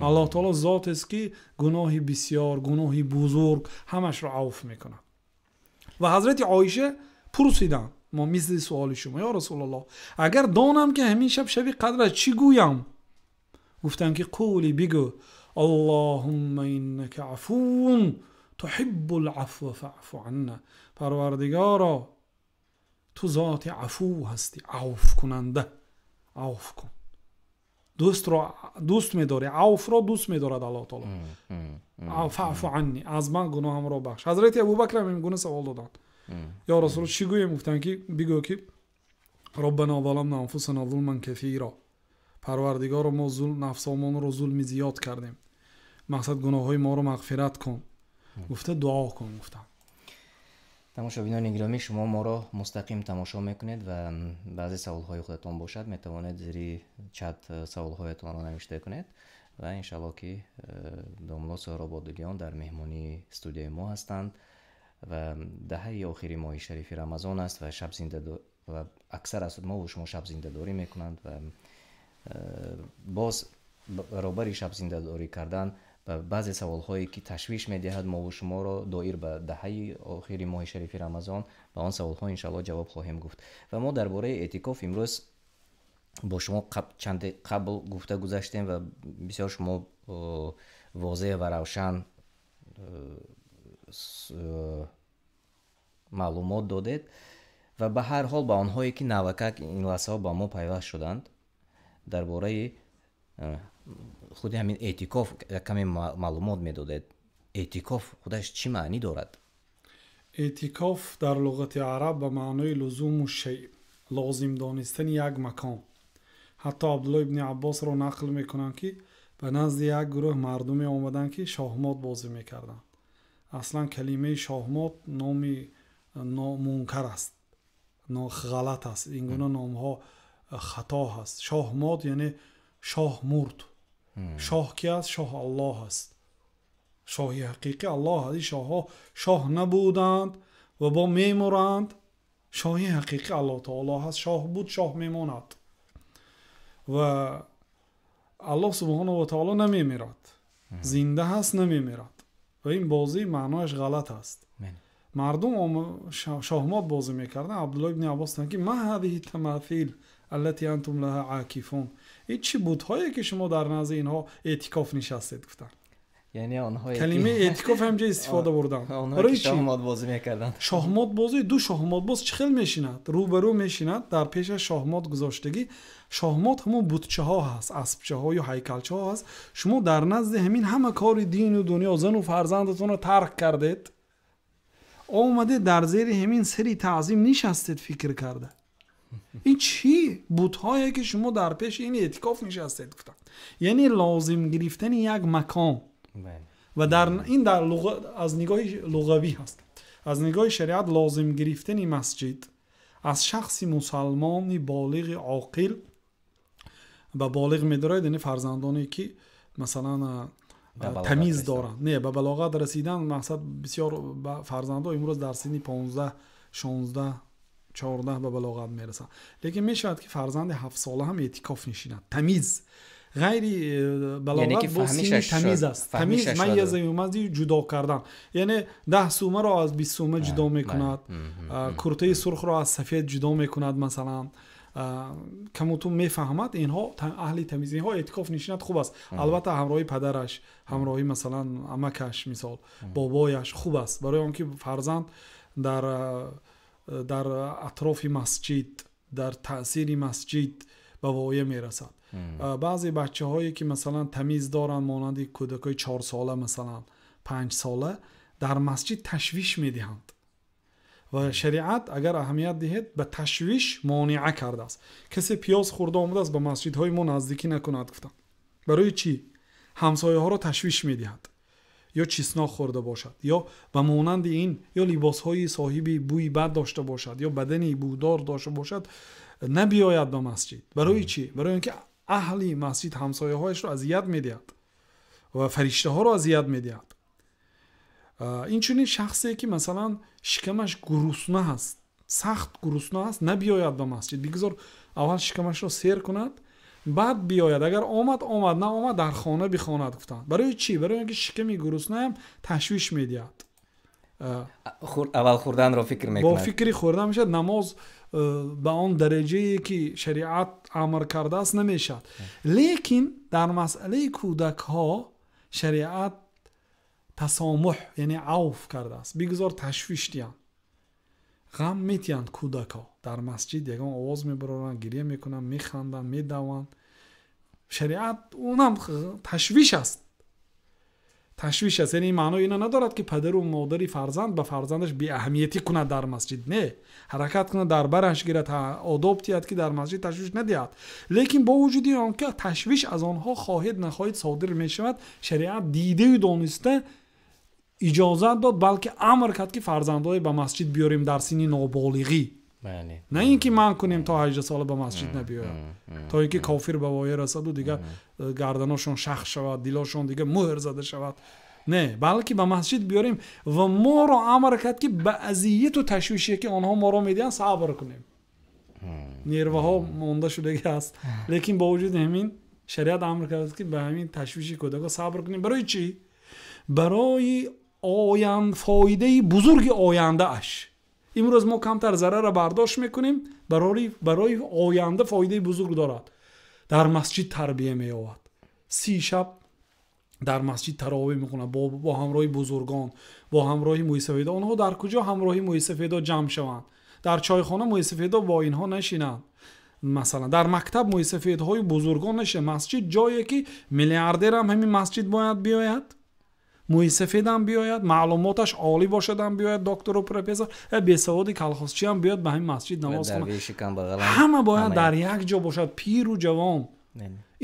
Аллоҳ таоло зотест, ки гуноҳи бисёр, гуноҳи бузург ҳамашро авф мекунад. Ва ҳазрати Оиша пурсиданд, мо мисли суоли шумо, ё Расулуллоҳ, агар донам, ки ҳамин шаб шаби қадр аст, чӣ гӯям? Гуфтанд, ки қули, бигӯ: Аллоҳумма иннака афувун туҳиббул афва фаъфу анна. Парвардигоро, ту зоти афу ҳастӣ, авфкунанда, авф кун. Дӯстро дӯст медорӣ, авфро дӯст медорад Аллоҳ таоло. Фаъфу анни, аз ман гуноҳамро бахш. Ҳазрати Абубакр ҳам ин гуна савол доданд, ё Расул, чӣ гӯем? Гуфтанд, ки бигӯ, ки роббана заламна анфусана зулман касира, Парвардигоро, мо нафсомонро зулми зиёд кардем, мақсад гуноҳҳои моро мағфират кун гуфта дуо кун гуфтанд. Тамошобинони гиромӣ, шумо моро мустақим тамошо мекунед ва баъзе саволҳои худатон бошад, метавонед зери чат саволҳоятонро навишта кунед ва иншаллоҳ, ки домло Соҳроб Одилиён дар меҳмонии студияи мо ҳастанд ва даҳаи охири моҳи шарифи Рамазон аст ва шаб зинда ва аксар аз мо ва шумо шаб зиндадорӣ мекунанд ва боз баробари шаб зиндадорӣ кардан ба баъзе саволҳое, ки ташвиш медиҳад мову шуморо доир ба даҳаи охири моҳи шарифи Рамазон, ба он саволҳо иншаллоҳ ҷавоб хоҳем гуфт. Ва мо дар бораи эътикоф имрӯз бо шумо чанде қабл гуфта гузаштем ва бисёр шумо возеҳ ва равшан маълумот додед. Ва ба ҳар ҳол ба онҳое, ки навакак ин лаҳзаҳо ба мо пайваст шуданд, дар бораи худи ҳамин эътикоф як каме маълумот медодед. Эътикоф худаш чӣ маънӣ дорад? Эътикоф дар луғати араб ба маънои лузуму шай, лозим донистани як макон. Ҳатто Абдулло ибни Аббосро нақл мекунанд, ки ба назди як гурӯҳ мардуме омаданд, ки шоҳмот бозӣ мекарданд. Аслан калимаи шоҳмот номи мункар аст, ғалат аст, ин гуна номҳо хато ҳаст. Шоҳмот яъне шоҳ мурд. Шоҳ ки аст? Шоҳ Аллоҳ аст. Шоҳи ҳақиқӣ Аллоҳ аст. Ин шоҳҳо шоҳ набуданд ва бо мемуранд. Шоҳи ҳақиқӣ Аллоҳ таоло ҳаст. Шоҳ буд, шоҳ мемонад ва Аллоҳ субҳонаҳу ва таоло намемирад, зинда ҳаст, намемирад. Ва ин бозӣ маънояш ғалат аст. Мардум шоҳмот бозӣ мекарданд. Абдулло ибни Аббос гуфтанд, ки ма ҳадиҳи тамафил аллати антум лаҳа акифун, ин чӣ бутҳое, ки шумо дар назди инҳо эътикоф нишастед, гуфтанд. Яъне онҳое калимаи эътикоф ҳамҷа истифода бурданд. Онҳое ки шоҳмот бозӣ мекарданд. Шоҳмот бозӣ, ду шоҳмотбоз чӣ хел мешинад? Рӯбарӯ мешинад, дар пешаш шоҳмот гузоштагӣ. Шоҳмот ҳамон бутчаҳо ҳаст, аспчаҳою ҳайкалчаҳо ҳаст. Шумо дар назди ҳамин ҳама кори дину дунё, зану фарзандатонро тарк кардед, омадед дар зери ҳамин сари таъзим нишастед фикр карда. Ин чӣ бутҳое ки шумо дар пеши ин эътикоф нишастед гуфтанд. Яъне лозим гирифтани як макон. Ва дар ин дар аз нигоҳи луғавӣ ҳаст. Аз нигоҳи шариат лозим гирифтани масҷид аз шахси мусалмони болиғи оқил ба болиғ медорад, яъне фарзандоне ки масалан тамиз доранд. Не, ба балоғат расидан мақсад бисёр фарзандҳо имрӯз дар синни 15, 16, 14 ба балоғат мерасанд. Лекин мешавад ки фарзанди 7 сола ҳам эътикоф нишинад. Тамиз ғайри балоғат бо синни тамиз аст. Тамиз майязаю мазди ҷудо кардан, яъне 10 сумаро аз 20 сума ҷудо мекунад, куртаи сурхро аз сафед ҷудо мекунад масалан. Камуту мефаҳмад, инҳо аҳли тамиз, инҳо эътикоф нишинад хуб аст. Албатта ҳамроҳи падараш, ҳамроҳи масалан амакаш, мисол бобояш хуб аст, барои он ки фарзанд дар атрофи масҷид, дар таъсири масҷид ба воя мерасад. Баъзе бачаҳое ки масалан тамиз доранд, монанди кӯдакои 4 сола масалан 5 сола, дар масҷид ташвиш медиҳанд. Ва шариат агар аҳамият диҳед ба ташвиш монеа кардааст. Касе пиёз хӯрда омадааст, ба масҷидҳои мо наздикӣ накунад гуфтанд. Барои чӣ? Ҳамсояҳоро ташвиш медиҳад. Ё чеснок хӯрда бошад, ё ба монанди ин, ё либосҳои соҳиби бӯи бад дошта бошад, ё бадани бӯдор дошта бошад, набиёяд ба масҷид. Барои чӣ? Барои он ки аҳли масҷид ҳамсояҳояшро азият медиҳад ва фариштаҳоро азият медиҳад. Инчунин шахсе ки масалан шикамаш гурусна аст, сахт гурусна аст, набиёяд ба масҷид. Бигзор аввал шикамашро сер кунад, баъд биёяд. Агар омад, омад, наомад, дар хона бихонад гуфтанд. Барои чӣ? Барои он ки шиками гуруснаам ташвиш медиҳад. Аввал хӯрданро фикр мекунад. Бо фикри хӯрдан мешавад. Намоз ба он дараҷае ки шариат амр кардааст намешавад. Лекин дар масъалаи кӯдакҳо шариат тасомуҳ, яъне авф кардааст. Бигзор ташвиш диҳанд, ғам метиҳанд кӯдакҳо. Дар масҷид ягон овоз мебароранд, гиря мекунанд, механданд, медаванд. Шариат унам ташвиш аст. Ташвиш аст. Яъне маънои ина надорад ки падару модари фарзанд ба фарзандаш беаҳамиятӣ кунад дар масҷид. Не, ҳаракат кунад, дар бараш гирад, одоб диҳад ки дар масҷид ташвиш надиҳад. Лекин бо вуҷуди он ки ташвиш аз онҳо хоҳед нахоҳед содир мешавад, шариат дидаю дониста иҷозат дод, балки амр кард ки фарзандҳое ба масҷид биёрем дар синни ноболиғӣ. На ин ки манъ кунем то 18 сола ба масҷид набиёяд, то ин ки кофир ба воя расаду дигар гарданошон шах шавад, дилошон дигар муҳр зада шавад. Не, балки ба масҷид биёрем ва моро амр кард ки ба азияту ташвише ки онҳо моро медиҳанд сабр кунем. Нерваҳо монда шудагӣ аст, лекин бо вуҷуди ҳамин шариат амр кард ки ба ҳамин ташвиши кӯдакҳо сабр кунем. Барои чӣ? Барои фоидаи бузурги ояндааш. Имрӯз мо камтар зарарро бардошт мекунем, барои оянда фоидаи бузург дорад. Дар масҷид тарбия меёбад. 30 шаб дар масҷид таровеҳ мехонад бо ҳамроҳи бузургон, бо ҳамроҳи мӯйсафедо. Онҳо дар куҷо ҳамроҳи мӯйсафедо ҷамъ шаванд? Дар чойхона мӯйсафедо бо инҳо нашинанд. Масалан, дар мактаб мӯйсафедҳои бузургон нашинанд. Масҷид ҷое ки миллиардерам ҳамин масҷид бояд биёяд, мӯйсафедам биёяд, маълумоташ олӣ бошадам биёяд, доктору профессор, бесаводи калхозчиам биёяд ба ҳамин масҷид намоз хонад. Ҳама бояд дар як ҷо бошад, пиру ҷавон.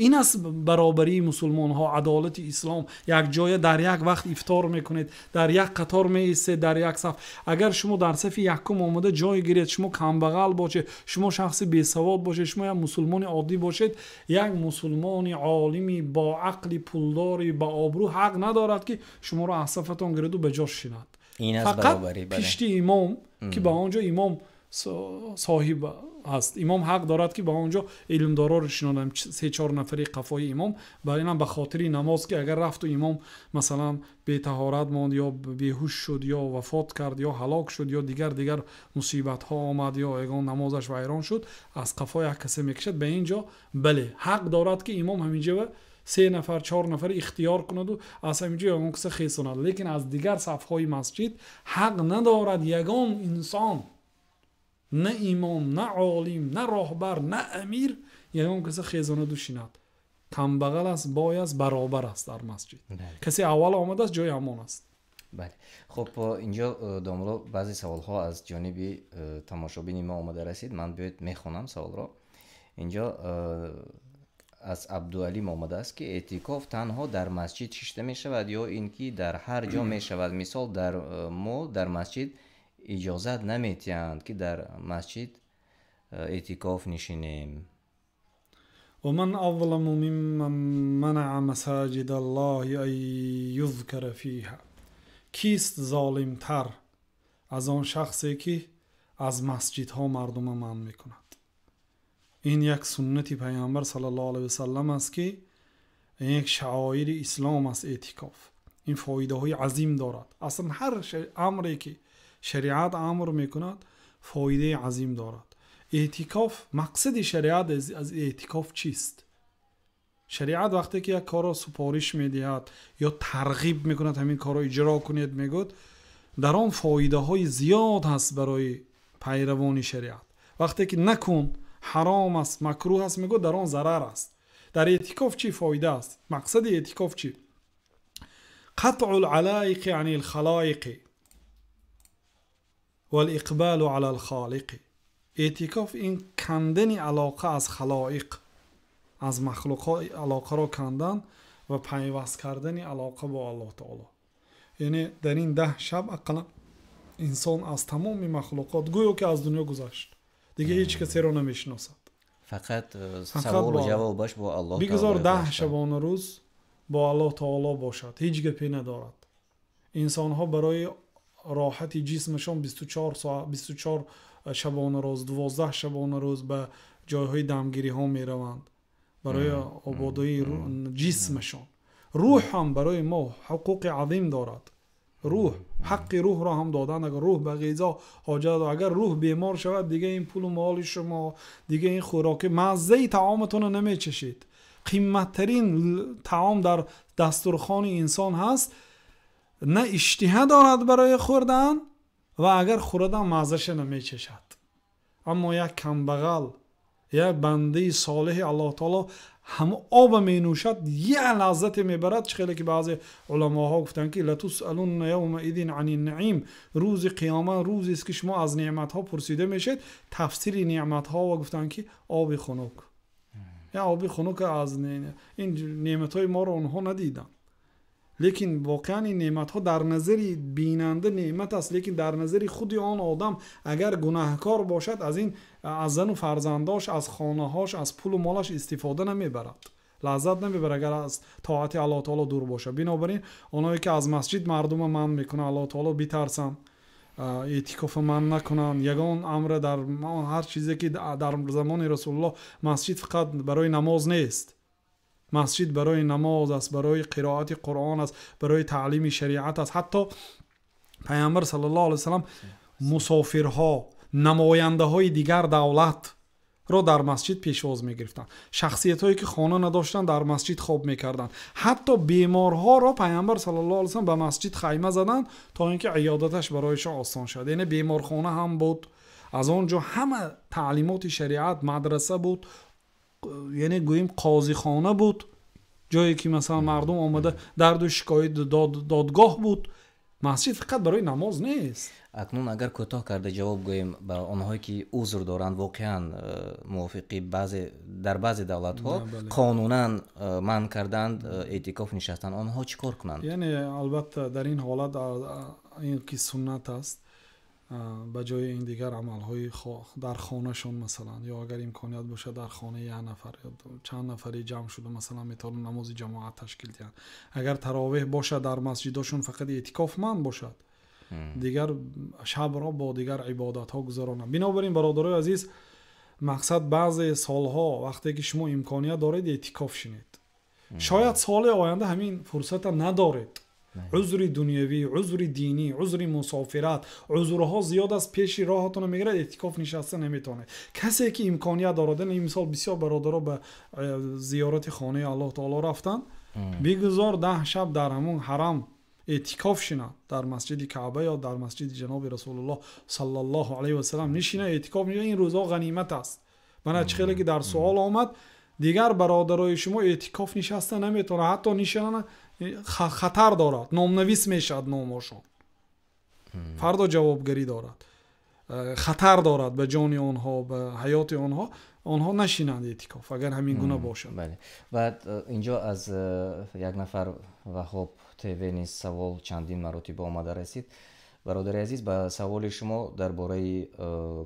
Ин аст баробарии мусулмонҳо, адолати ислом. Як ҷоя дар як вақт ифтор мекунед, дар як қатор меистед, дар як саф. Агар шумо дар сафи якум омада ҷой гиред, шумо камбағал бошед, шумо шахси бесавод бошед, шумо як мусулмони оддӣ бошед, як мусулмони олими бо ақли пулдори ба обрӯ ҳақ надорад ки шуморо аз сафатон гираду ба ҷо шинад. Фақат пишти имом ки ба он ҷо имом соҳиб аст, имом ҳақ дорад ки ба он ҷо илмдороро шинонад, 3-4 нафари қафои имом. Ба инам ба хотири намоз ки агар рафту имом масалан бетаҳорат монд ё беҳуш шуд ё вафот кард ё ҳалок шуд ё дигар мусибатҳо омад ё ягон намозаш вайрон шуд, аз қафо як касе мекашад ба ин ҷо. Бале, ҳақ дорад ки имом ҳамин ҷо Се нафар, чор нафар ихтиёр кунаду аз ҳамин ҷо ягон каса хесонад, лекин аз дигар сафҳои масҷид ҳақ надорад ягон инсон, на имом, на олим, на роҳбар, на амир ягон каса хезонаду шинад. Камбағал аст, бой аст, баробар аст дар масҷид. Касе аввал омадааст, ҷои ҳамон аст. Бале. Хуб, инҷо, домулло, баъзе саволҳо аз ҷониби тамошобини мо омада расид. Ман биёед мехонам саволро. Инҷо аз Абдуалим омадааст, ки эътикоф танҳо дар масҷид шишта мешавад ё ин ки дар ҳар ҷо мешавад? Мисол, дар мо дар масҷид иҷозат наметиҳанд, ки дар масҷид эътикоф нишинем. ومن أظلم ممن منع مساجد الله أن يذكر فيها. Кист золимтар аз он шахсе, ки аз масҷидҳо мардума манъ мекунад? Ин як суннати Пайғамбар саллаллоҳу алайҳи васаллам аст, ки ин як шаоири ислом аст. Эътикоф ин фоидаҳои азим дорад. Аслан ҳар амре, ки шариат амр мекунад, фоидаи азим дорад. Эътикоф, мақсади шариат аз эътикоф чист? Шариат вақте ки як корро супориш медиҳад ё тарғиб мекунад, ҳамин корро иҷро кунед мегӯяд, дар он фоидаҳои зиёд ҳаст барои пайравони шариат. Вақте ки накун, ҳаром аст, макрӯҳ аст мегӯяд, дар он зарар аст. Дар эътикоф чӣ фоида аст? Мақсади эътикоф чӣ? Қатъу лалаиқи ани лхалоиқи валиқбалу ала лхолиқи. Эътикоф ин кандани алоқа аз халоиқ, аз махлуқҳо алоқаро кандан ва пайваст кардани алоқа бо Аллоҳ таоло. Яъне дар ин 10 шаб ақаллан инсон аз тамоми махлуқот гӯё ки аз дунё гузашт, дигар ҳеҷ касеро намешиносад. Фақат саволу ҷавобаш бо Аллоҳ. Бигузор 10 шабона рӯз бо Аллоҳ таоло бошад, ҳеҷ гапе надорад. Инсонҳо барои роҳати ҷисмашон 24 соат, 24 шабона рӯз, 12 шабона рӯз ба ҷойҳои дамгириҳо мераванд барои ободии ҷисмашон. Рӯҳ ҳам барои мо ҳуқуқи азим дорад. Рӯҳ, ҳаққи рӯҳро ҳам додан. Агар рӯҳ ба ғизо ҳоҷат дорад, агар рӯҳ бемор шавад, дига ин пулу моли шумо, дига ин хӯроки, маззаи таоматонро намечашед. Қиматтарин таом дар дастурхони инсон ҳаст, на иштиҳа дорад барои хӯрдан ва агар хӯрадам маззаша намечашад. Аммо як камбағал, як бандаи солеҳи Аллоҳ таоло ҳама оба менӯшад, як лаззате мебарад. Чӣ хеле ки баъзе уламоҳо гуфтанд, ки латусалунна явмаидин ани наим, рӯзи қиёмат рӯзест, ки шумо аз неъматҳо пурсида мешавед. Тафсири неъматҳо ва гуфтанд, ки оби хунук, я оби хунук аз ин неъматҳои моро онҳо надиданд, лекин воқеан ин неъматҳо дар назари бинанда неъмат аст, лекин дар назари худи он одам агар гунаҳкор бошад, аз ин, аз зану фарзандош, аз хонаҳош, аз пулу молаш истифода намебарад, лаззат намебарад, агар аз тоати Аллоҳ таоло дур бошад. Бинобар ин оное ки аз масҷид мардума манъ мекунанд, Аллоҳ таоло битарсанд, эътикофа манъ накунанд. Ягон амре дар ҳар чизе ки дар замони Расулуллоҳ, масҷид фақат барои намоз нест, масҷид барои намоз аст, барои қироати Қуръон аст, барои таълими шариат аст. Ҳатто Пайғамбар саллаллоҳу алайҳи васаллам мусофирҳо, намояндаҳои дигар давлатро дар масҷид пешвоз мегирифтанд. Шахсиятҳое ки хона надоштанд, дар масҷид хоб мекарданд. Ҳатто беморҳоро Пайғамбар саллаллоҳу алайҳи васаллам ба масҷид хайма заданд, то ин ки иёдаташ барояшон осон шавад. Яъне беморхона ҳам буд, аз он ҷо ҳама таълимоти шариат, мадраса буд, яъне гӯем қозихона буд, ҷое ки масалан мардум омада дарду шикоят, додгоҳ буд. Масҷид фақат барои намоз нест. Акнун агар кӯтоҳ карда ҷавоб гӯем ба онҳое, ки узр доранд, воқеан мувофиқи баъзе дар баъзе давлатҳо қонунан манъ карданд эътикоф нишастан, онҳо чӣ кор кунанд? Яъне албатта дар ин ҳолат ин ки суннат аст, ба ҷои ин дигар амалҳои дар хонашон масалан, ё агар имконият бошад, дар хонаи як нафар ё чанд нафаре ҷамъ шуда, масалан метавонанд намози ҷамоат ташкил диҳанд. Агар таровеҳ бошад дар масҷидошон, фақат эътикоф манъ бошад, дигар шабро бо дигар ибодатҳо гузаронанд. Бинобар ин, бародарои азиз, мақсад, баъзе солҳо вақте ки шумо имконият доред, эътикоф шинед. Шояд соли оянда ҳамин фурсата надоред. Узри дунявӣ, узри динӣ, узри мусофират, узрҳо зиёд аст, пеши роҳатонро мегирад, эътикоф нишаста наметавонед. Касе ки имконият дорад, ин мисол бисёр бародаро ба зиёрати хонаи Аллоҳ таоло рафтанд, бигузор 10 шаб дар ҳамон ҳарам эътикоф шинад, дар масҷиди Каъба ё дар масҷиди ҷаноби Расулуллоҳ саллаллоҳу алайҳи васаллам нишина, эътикоф нишина. Ин рӯзҳо ғанимат аст. Мана чӣ хеле ки дар суол омад, дигар бародарои шумо эътикоф нишаста наметавонад, ҳатто нишинана хатар дорад, номнавис мешавад номошон, фардо ҷавобгарӣ дорад, хатар дорад ба ҷони онҳо, ба ҳаёти онҳо. Онҳо нашинанд эътикоф агар ҳамин гуна бошад. Бале. Баъд инҷо аз як нафар Ваҳоб ТВ низ савол чандин маротиба омада расид. Бародари азиз, ба саволи шумо дар бораи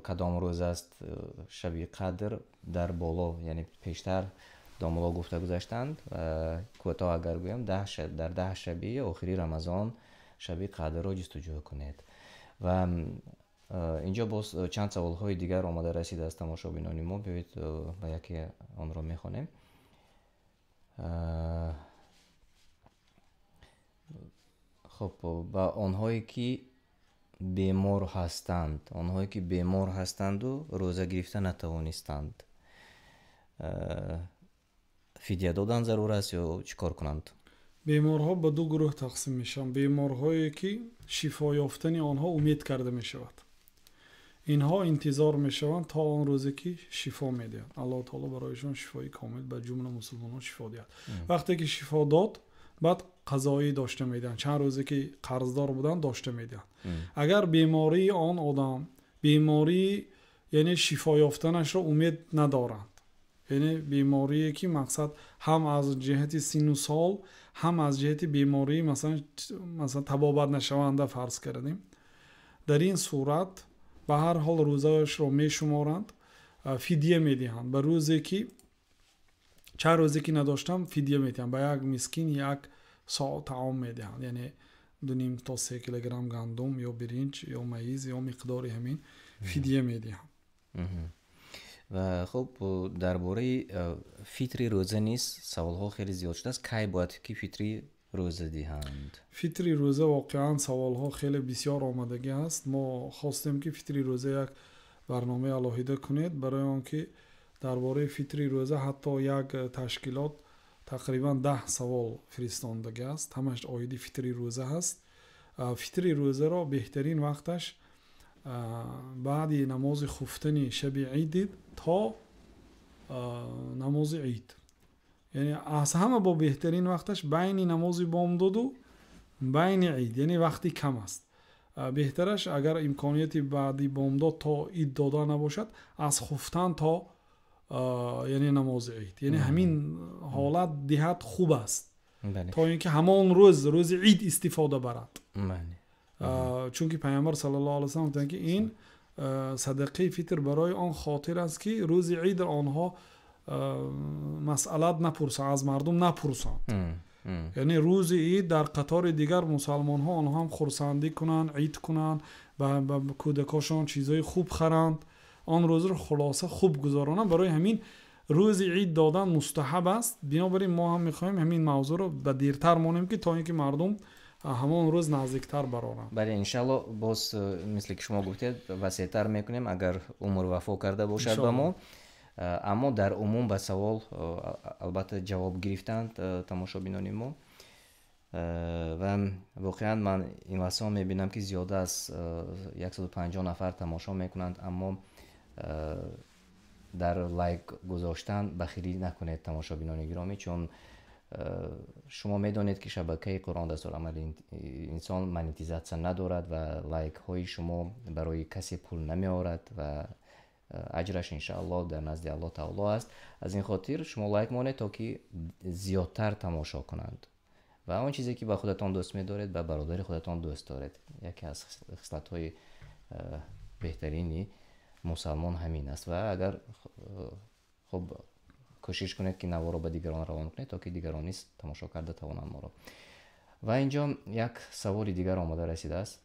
кадом рӯз аст шаби қадр дар боло, яъне пештар домулло гуфта гузаштанд, кӯтоҳ агар гӯям, дар 10 шаби охири Рамазон шаби қадрро ҷустуҷӯ кунед. Ва инҷо боз чанд саволҳои дигар омада расид аз тамошобинони мо. Биёед ба яке онро мехонем. Хоб, ба онҳое ки бемор ҳастанд, онҳое ки бемор ҳастанду рӯза гирифта натавонистанд, фидя додан зарур аст ё чӣ кор кунанд? Беморҳо ба ду гурӯҳ тақсим мешаванд. Беморҳое ки шифо ёфтани онҳо умед карда мешавад, инҳо интизор мешаванд то он рӯзе ки шифо медиҳад. Аллоҳ таоло бароишон шифои комил ба ҷумла мусулмонон шифо диҳад. Вақте ки шифо дод, баъд қазоӣ дошта медиҳанд, чанд рӯзе ки қарздор буданд дошта медиҳанд. Агар бемории он одам бемории яъне шифо ёфтанашро умед надоранд, яъне беморие ки мақсад ҳам аз ҷиҳати синну сол, ҳам аз ҷиҳати бемории масалан табобат нашаванда фарз кардем, дар ин сурат ба ҳар ҳол рӯзаашро мешуморанд, фидия медиҳанд. Ба рӯзе ки чанд рӯзе ки надоштам фидия медиҳанд, ба як мискин як соат таом медиҳанд, яъне 2.5 то 3 килограмм гандум ё биринҷ ё маиз ё миқдори ҳамин фидия медиҳанд. Ва хуб, дар бораи фитри рӯза низ саволҳо хеле зиёд шудааст. Кай бояд ки фитри рӯза диҳанд? Фитри рӯза воқеан саволҳо хеле бисёр омадагӣ аст. Мо хостем ки фитри рӯза як барномаи алоҳида кунед, барои он ки дар бораи фитри рӯза ҳатто як ташкилот тақрибан 10 савол фиристондагӣ аст, ҳамаш оиди фитри рӯза ҳаст. Фитри рӯзаро беҳтарин вақташ баъди намози хуфтани шаби ид то намози ид, яъне аз ҳама бо беҳтарин вақташ байни намози бомдоду байни ид, яъне вақти кам аст. Беҳтараш агар имконияти баъди бомдод то ид дода набошад, аз хуфтан то яъне намози ид, яъне ҳамин ҳолат диҳат хуб аст, то ин ки ҳамон рӯз рӯзи ид истифода барад. Чунки Пайғамбар саллаллоҳу алайҳи васаллам гуфтанд ки ин садақаи фитр барои он хотир аст ки рӯзи ид онҳо масъалат напурсанд, аз мардум напурсанд. Яъне рӯзи ид дар қатори дигар мусалмонҳо онҳо ҳам хурсандӣ кунанд, ид кунанд, ба кӯдакошон чизҳои хуб харанд, он рӯзро хулоса хуб гузаронанд. Барои ҳамин рӯзи ид додан мустаҳаб аст. Бинобар ин мо ҳам мехоҳем ҳамин мавзӯъро ба дертар монем ки то ин ки мардум ҳамон рӯз наздиктар бароранд. Бале, иншаллоҳ боз мисли ки шумо гуфтед васеътар мекунем агар умр вафо карда бошад ба мо. Аммо дар умум ба савол албатта ҷавоб гирифтанд тамошобинони мо. Ва воқеан ман ин лаҳзаҳо мебинам ки зиёда аз 150 нафар тамошо мекунанд, аммо дар лайк гузоштан бахилӣ накунед тамошобинони гиромӣ, чун шумо медонед ки шабакаи Қуръон дастурамали инсон монетизатсия надорад ва лайкҳои шумо барои касе пул намеорад ва аҷраш иншааллоҳ дар назди Аллоҳ таоло аст. Аз ин хотир шумо лайк монед то ки зиёдтар тамошо кунанд ва он чизе ки ба худатон дӯст медоред ба бародари худатон дӯст доред. Яке аз хислатҳои беҳтарини мусалмон ҳамин аст. Ва агар хуб кӯшиш кунед ки наворо ба дигарон равон кунед то ки дигарон низ тамошо карда тавонанд моро. Ва инҷо як саволи дигар омада расидааст.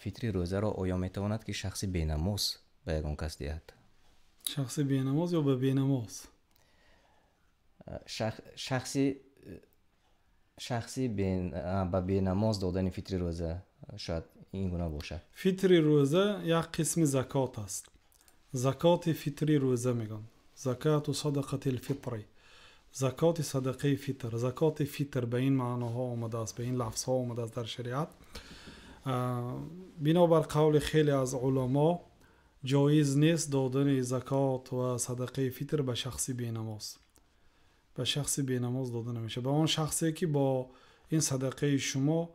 Фитри рӯзаро оё метавонад ки шахси бенамоз ба ягон кас диҳад? Шахси бенамоз ё ба бенамоз? Шахси ба бенамоз додани фитри рӯза шояд ин гуна бошад. Фитри рӯза як қисми закот аст. Закоти фитри рӯза мегӯянд. Закату садақати лфитри. Закоти садақаи фитр. Закоти фитр ба ин маъноҳо омадааст, ба ин лафзҳо омадааст дар шариат. Бинобар қавли хеле аз уламо ҷоиз нест додани закот ва садақаи фитр ба шахси бенамоз. Ба шахси бенамоз дода намешавад. Ба он шахсе ки бо ин садақаи шумо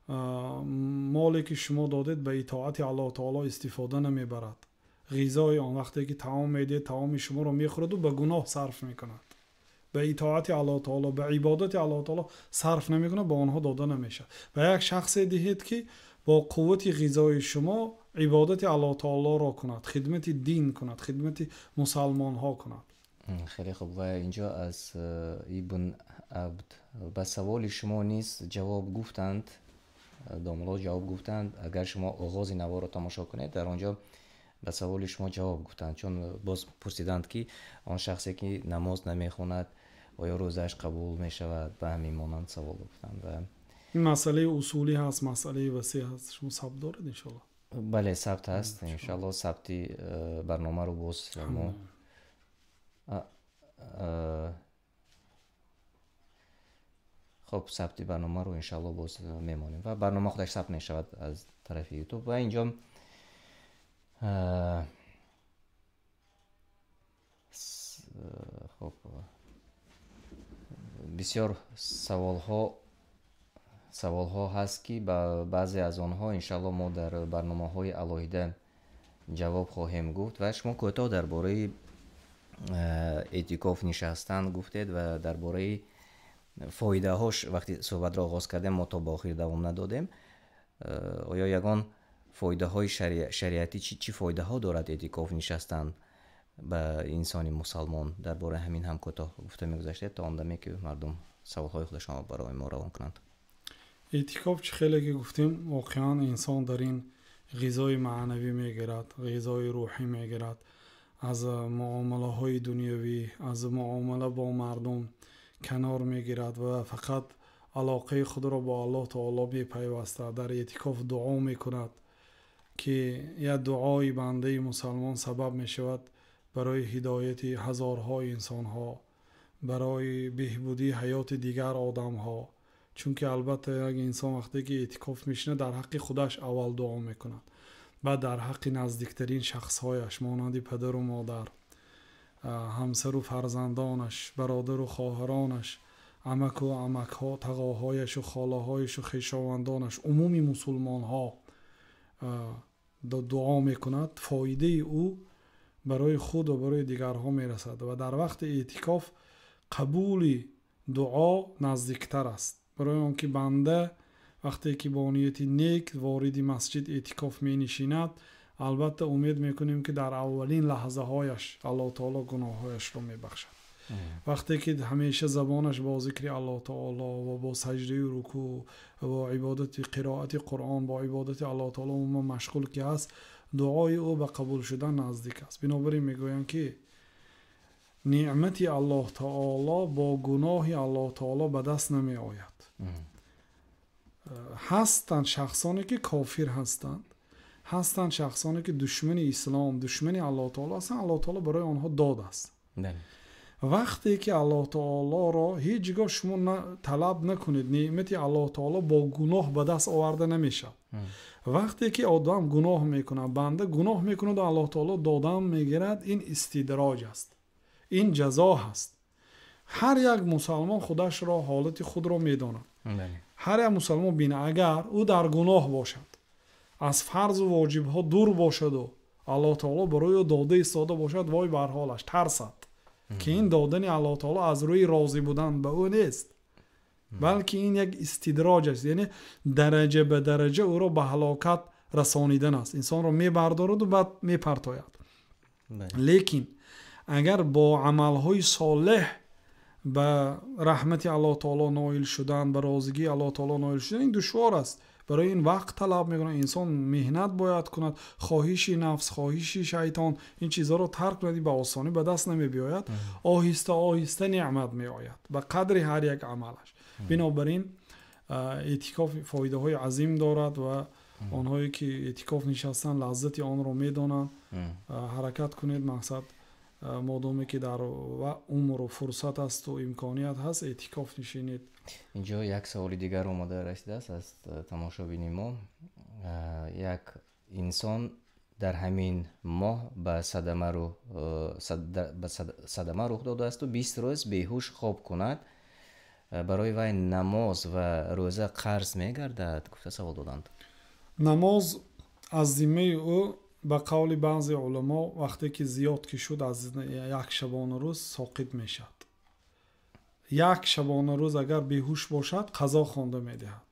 моле ки шумо додед ба итоати Аллоҳ таоло истифода намебарад. Ғизои он вақте ки таом медиҳед, таоми шуморо мехӯраду ба гуноҳ сарф мекунад. Ба итоати Аллоҳ таоло, ба ибодати Аллоҳ таоло сарф намекунад, ба онҳо дода намешавад. Ба як шахсе диҳед ки бо қуввати ғизои шумо ибодати Аллоҳ таолоро кунад, хидмати дин кунад, хидмати мусалмонҳо кунад. Хеле хуб. Ва инҷо аз Ибн Абд ба саволи шумо низ ҷавоб гуфтанд, домло ҷавоб гуфтанд. Агар шумо оғози наворро тамошо кунед, дар он ҷо ба саволи шумо ҷавоб гуфтанд, чун боз пурсиданд ки он шахсе ки намоз намехонад оё рӯзааш қабул мешавад, ба ҳамин монанд савол гуфтанд. Ва ин масъалаи усулӣ ҳаст, масъалаи васеъ ҳаст. Шумо сабт доред иншоаллоҳ? Бале, сабт ҳаст иншоаллоҳ. Сабти барномаро боз мо хоб сабти барномаро иншоаллоҳ боз мемонем ва барнома худаш сабт мешавад аз тарафи YouTube. Ва инҷо хоб бисёр саволҳо ҳаст ки ба баъзе аз онҳо иншоаллоҳ мо дар барномаҳои алоҳида ҷавоб хоҳем гуфт. Ва шумо кӯтоҳ дар бораи эътикоф нишастан гуфтед ва дар бораи фоидаҳош вақти суҳбатро оғоз кардем, мо то ба охир давом надодем. Оё ягон фоидаҳои шариатӣ чӣ фоидаҳо дорад эътикоф нишастан ба инсони мусалмон? Дар бораи ҳамин ҳам кӯтоҳ гуфта мегузаштед то он даме ки мардум саволҳои худашонро барои мо равон кунанд. Эътикоф чӣ хеле ки гуфтем, воқеан инсон дар ин ғизои маънавӣ мегирад, ғизои рӯҳӣ мегирад, аз муомилаҳои дунявӣ, аз муомила бо мардум канор мегирад ва фақат алоқаи худро бо Аллоҳ таоло бепайваста дар эътикоф дуо мекунад ки як дуои бандаи мусалмон сабаб мешавад барои ҳидояти ҳазорҳо инсонҳо, барои беҳбудии ҳаёти дигар одамҳо. Чунки албатта як инсон вақте ки эътикоф мешинад, дар ҳаққи худаш аввал дуо мекунад, баъд дар ҳаққи наздиктарин шахсҳояш монанди падару модар, ҳамсару фарзандонаш, бародару хоҳаронаш, амаку амакҳо, тағоҳояшу холаҳояшу хешовандонаш, умуми мусулмонҳо дуо мекунад. Фоидаи ӯ барои худ ва барои дигарҳо мерасад ва дар вақти эътикоф қабули дуо наздиктар аст. Барои он ки банда вақте ки бо нияти нек вориди масҷид эътикоф менишинад, албатта умед мекунем ки дар аввалин лаҳзаҳояш Аллоҳ таоло гуноҳҳояшро мебахшад. Вақте ки ҳамеша забонаш бо зикри Аллоҳ таоло ва бо саҷдаю рукӯъ ва бо ибодати қироати Қуръон, бо ибодати Аллоҳ таоло умуман машғул ки аст, дуои ӯ ба қабул шудан наздик аст. Бинобар ин мегӯянд ки неъмати Аллоҳ таоло бо гуноҳи Аллоҳ таоло ба даст намеояд. Ҳастанд шахсоне ки кофир ҳастанд, ҳастанд шахсоне ки душмани ислом, душмани Аллоҳ таоло ҳастанд. Аллоҳ таоло барои онҳо дод аст. Вақте ки Аллоҳ таолоро ҳеҷ гоҳ шумо талаб накунед, неъмати Аллоҳ таоло бо гуноҳ ба даст оварда намешавад. Вақте ки одам гуноҳ мекунад, банда гуноҳ мекунад ва Аллоҳ таоло додам мегирад, ин истидроҷ аст, ин ҷазо ҳаст. Ҳар як мусалмон худашро, ҳолати худро медонад. Ҳар як мусалмон бина, агар ӯ дар гуноҳ бошад, аз фарзу воҷибҳо дур бошаду Аллоҳ таоло барои ӯ дода истода бошад, вой бар ҳолаш, тарсад ки ин додани Аллоҳ таоло аз рӯи розӣ будан ба ӯ нест, балки ин як истидроҷ аст, яъне дараҷа ба дараҷа ӯро ба ҳалокат расонидан аст. Инсонро мебардораду баъд мепартояд. Лекин агар бо амалҳои солеҳ ба раҳмати Аллоҳ таоло ноил шудан, ба розигии Аллоҳ таоло ноил шудан, ин душвор аст. Барои ин вақт талаб мекунад, инсон меҳнат бояд кунад, хоҳиши нафс, хоҳиши шайтон, ин чизҳоро тарк кунад, ба осонӣ ба даст намебиёяд. Оҳиста оҳиста неъмат меояд ба қадри ҳар як амалаш. Бинобар ин эътикоф фоидаҳои азим дорад ва онҳое ки эътикоф нишастанд лаззати онро медонанд. Ҳаракат кунед, мақсад модоме ки дар умру фурсат аст ва имконият ҳаст, эътикоф нишинед. Инҷо як саволи дигар омада расидааст аз тамошобини мо. Як инсон дар ҳамин моҳ ба садама рух додааст ва 20 рӯз беҳуш хоб кунад, барои вай намоз ва рӯза қарз мегардад? Гуфта савол доданд. Намоз аз зиммаи ӯ ба қавли баъзе уламо вақте ки зиёд ки шуд аз як шабонарӯз соқит мешавад. Як шабонарӯз агар беҳуш бошад, қазо хонда медиҳад.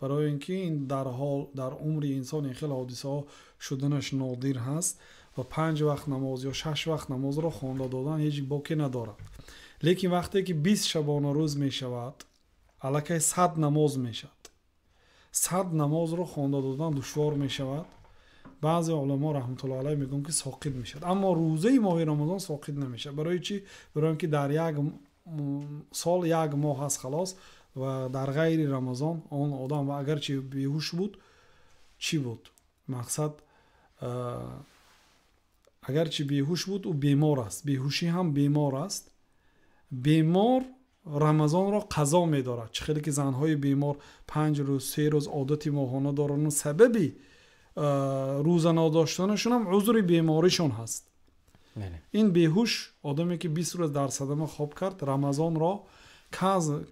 Барои ин ки ин дар ҳол дар умри инсон ин хел ҳодисаҳо шуданаш нодир ҳаст ва 5 вақт намоз ё 6 вақт намозро хонда додан ҳеҷ боке надорад. Лекин вақте ки 20 шабонарӯз мешавад, аллакай 100 намоз мешавад. 100 намозро хонда додан душвор мешавад. Баъзе уламо раҳматуллоҳи алайҳ мегӯянд ки соқит мешавад, аммо рӯзаи моҳи Рамазон соқит намешавад. Барои чӣ? Барои ин ки дар як сол як моҳ аст халос ва дар ғайри Рамазон он одам агарчи беҳуш буд, чӣ буд? Мақсад агарчи беҳуш буд, ӯ бемор аст. Беҳушӣ ҳам бемор аст. Бемор Рамазонро қазо медорад. Чӣ хеле ки занҳои бемор 5 рӯз, 3 рӯз одати моҳона доранд, сабаби рӯза надоштанашон ҳам узри беморишон ҳаст. Ин беҳуш одаме ки 20 рӯз дар садама хоб кард, Рамазонро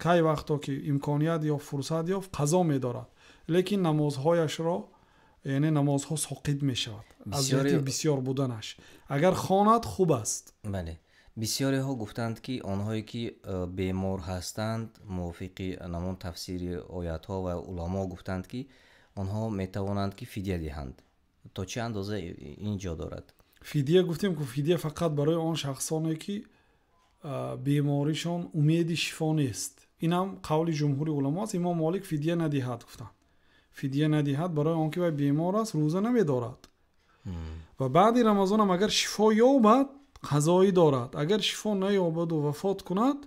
кай вақто ки имконият ё фурсат ёфт қазо медорад, лекин намозҳояшро, яъне намозҳо соқит мешавад аз ҷиҳати бисёр буданаш. Агар хонад хуб аст. Бале, бисёреҳо гуфтанд ки онҳое ки бемор ҳастанд, мувофиқи намон тафсири оятҳо ва уламо гуфтанд ки онҳо метавонанд ки фидия диҳанд. То чӣ андоза ин ҷо дорад? Фидия гуфтем ки фидия фақат барои он шахсоне ки беморишон умеди шифо нест. Инам қавли ҷумҳури уламо аст. Имом Молик фидия надиҳад гуфтанд. Фидия надиҳад барои он ки вай бемор аст, рӯза намедорад. Ва баъди Рамазонам агар шифо ёбад, қазоӣ дорад. Агар шифо наёбаду вафот кунад,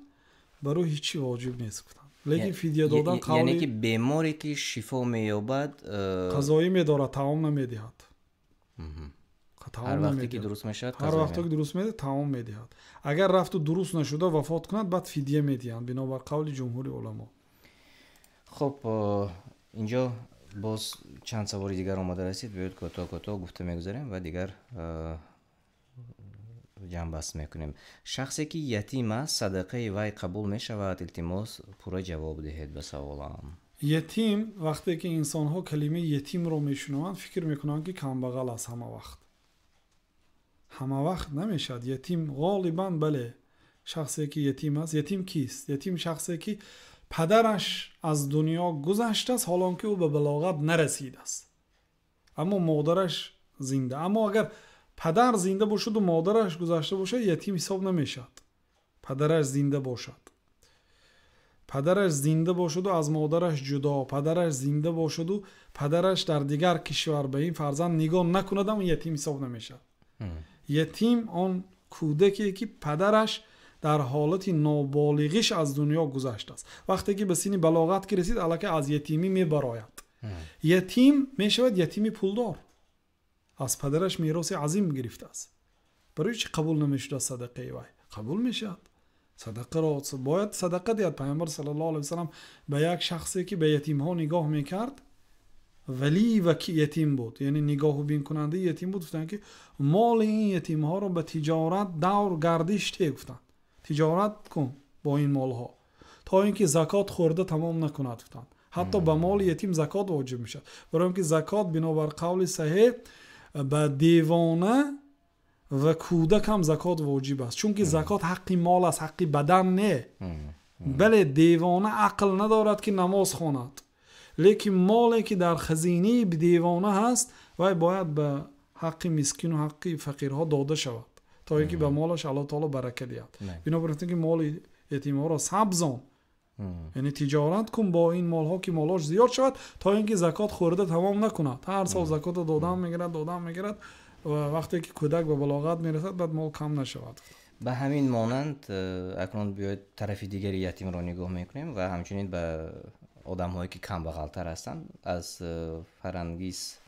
барои ҳеҷ чӣ воҷиб нест гуфтанд. Лекин фидия додан қавли, яъне ки беморе ки шифо меёбад, қазоӣ медорад, таом намедиҳад. Ҳар вақте ки дуруст мешавад, ҳар вақте ки дуруст мешавад таом медиҳад. Агар рафту дуруст нашуда вафот кунад, баъд фидия медиҳанд бинобар қавли ҷумҳури уламо. Хуб, инҷо боз чанд саволи дигар омада расид. Биёед кӯтоҳ кӯтоҳ гуфта мегузарем ва дигар ҷамъбаст мекунем. Шахсе ки ятим аст, садақаи вай қабул мешавад? Илтимос, пурра ҷавоб диҳед ба саволам. Ятим, вақте ки инсонҳо калимаи ятимро мешунаванд, фикр мекунанд ки камбағал аст ҳама вақт. Ҳама вақт намешавад. Ятим ғолибан, бале, шахсе ки ятим аст. Ятим кист? Ятим шахсе ки падараш аз дунё гузаштааст, ҳолон ки ӯ ба балоғат нарасидааст, аммо модараш зинда. Аммо агар падар зинда бошаду модараш гузашта бошад, ятим ҳисоб намешавад. Падараш зинда бошад, падараш зинда бошаду аз модараш ҷудо, падараш зинда бошаду падараш дар дигар кишвар ба ин фарзанд нигоҳ накунад, ҳам ятим ҳисоб намешавад. Ятим он кӯдаке ки падараш дар ҳолати ноболиғиш аз дунё гузаштааст. Вақте ки ба синни балоғат ки расид, аллакай аз ятимӣ мебарояд. Ятим мешавад ятими пулдор, аз падараш мероси азим гирифтааст. Барои чӣ қабул намешудад садақаи вай? Қабул мешавад. Садақаро бояд садақа диҳад. Пайғамбар саллаллоҳу алайҳи васаллам ба як шахсе ки ба ятимҳо нигоҳ мекард, валӣ ва ятим буд, яъне нигоҳу бинкунандаи ятим буд, гуфтанд ки моли ин ятимҳоро ба тиҷорат давр гардиш те, гуфтанд. Тиҷорат кун бо ин молҳо то ин ки закот хӯрда тамом накунад, гуфтанд. Ҳатто ба моли ятим закот воҷиб мешавад. Барои ин ки закот бинобар қавли саҳеҳ ба девона ва кӯдак ҳам закот воҷиб аст, чунки закот ҳаққи мол аст, ҳаққи бадан не. Бале, девона ақл надорад ки намоз хонад, лекин моле ки дар хазинаи девона ҳаст, вай бояд ба ҳаққи мискину ҳаққи фақирҳо дода шавад, то ин ки ба молаш Аллоҳ таоло барака диҳад. Бинобар ин ки моли ятимҳоро сабзон, яъне тиҷорат кун бо ин молҳо ки молош зиёд шавад, то ин ки закот хӯрда тамом накунад. Ҳар сол закотро додан мегирад, додан мегирад ва вақте ки кӯдак ба балоғат мерасад, баъд мол кам нашавад. Ба ҳамин монанд акнун биёед тарафи дигари ятимро нигоҳ мекунем ва ҳамчунин ба одамҳое ки камбағалтар ҳастанд. Аз Фарангиз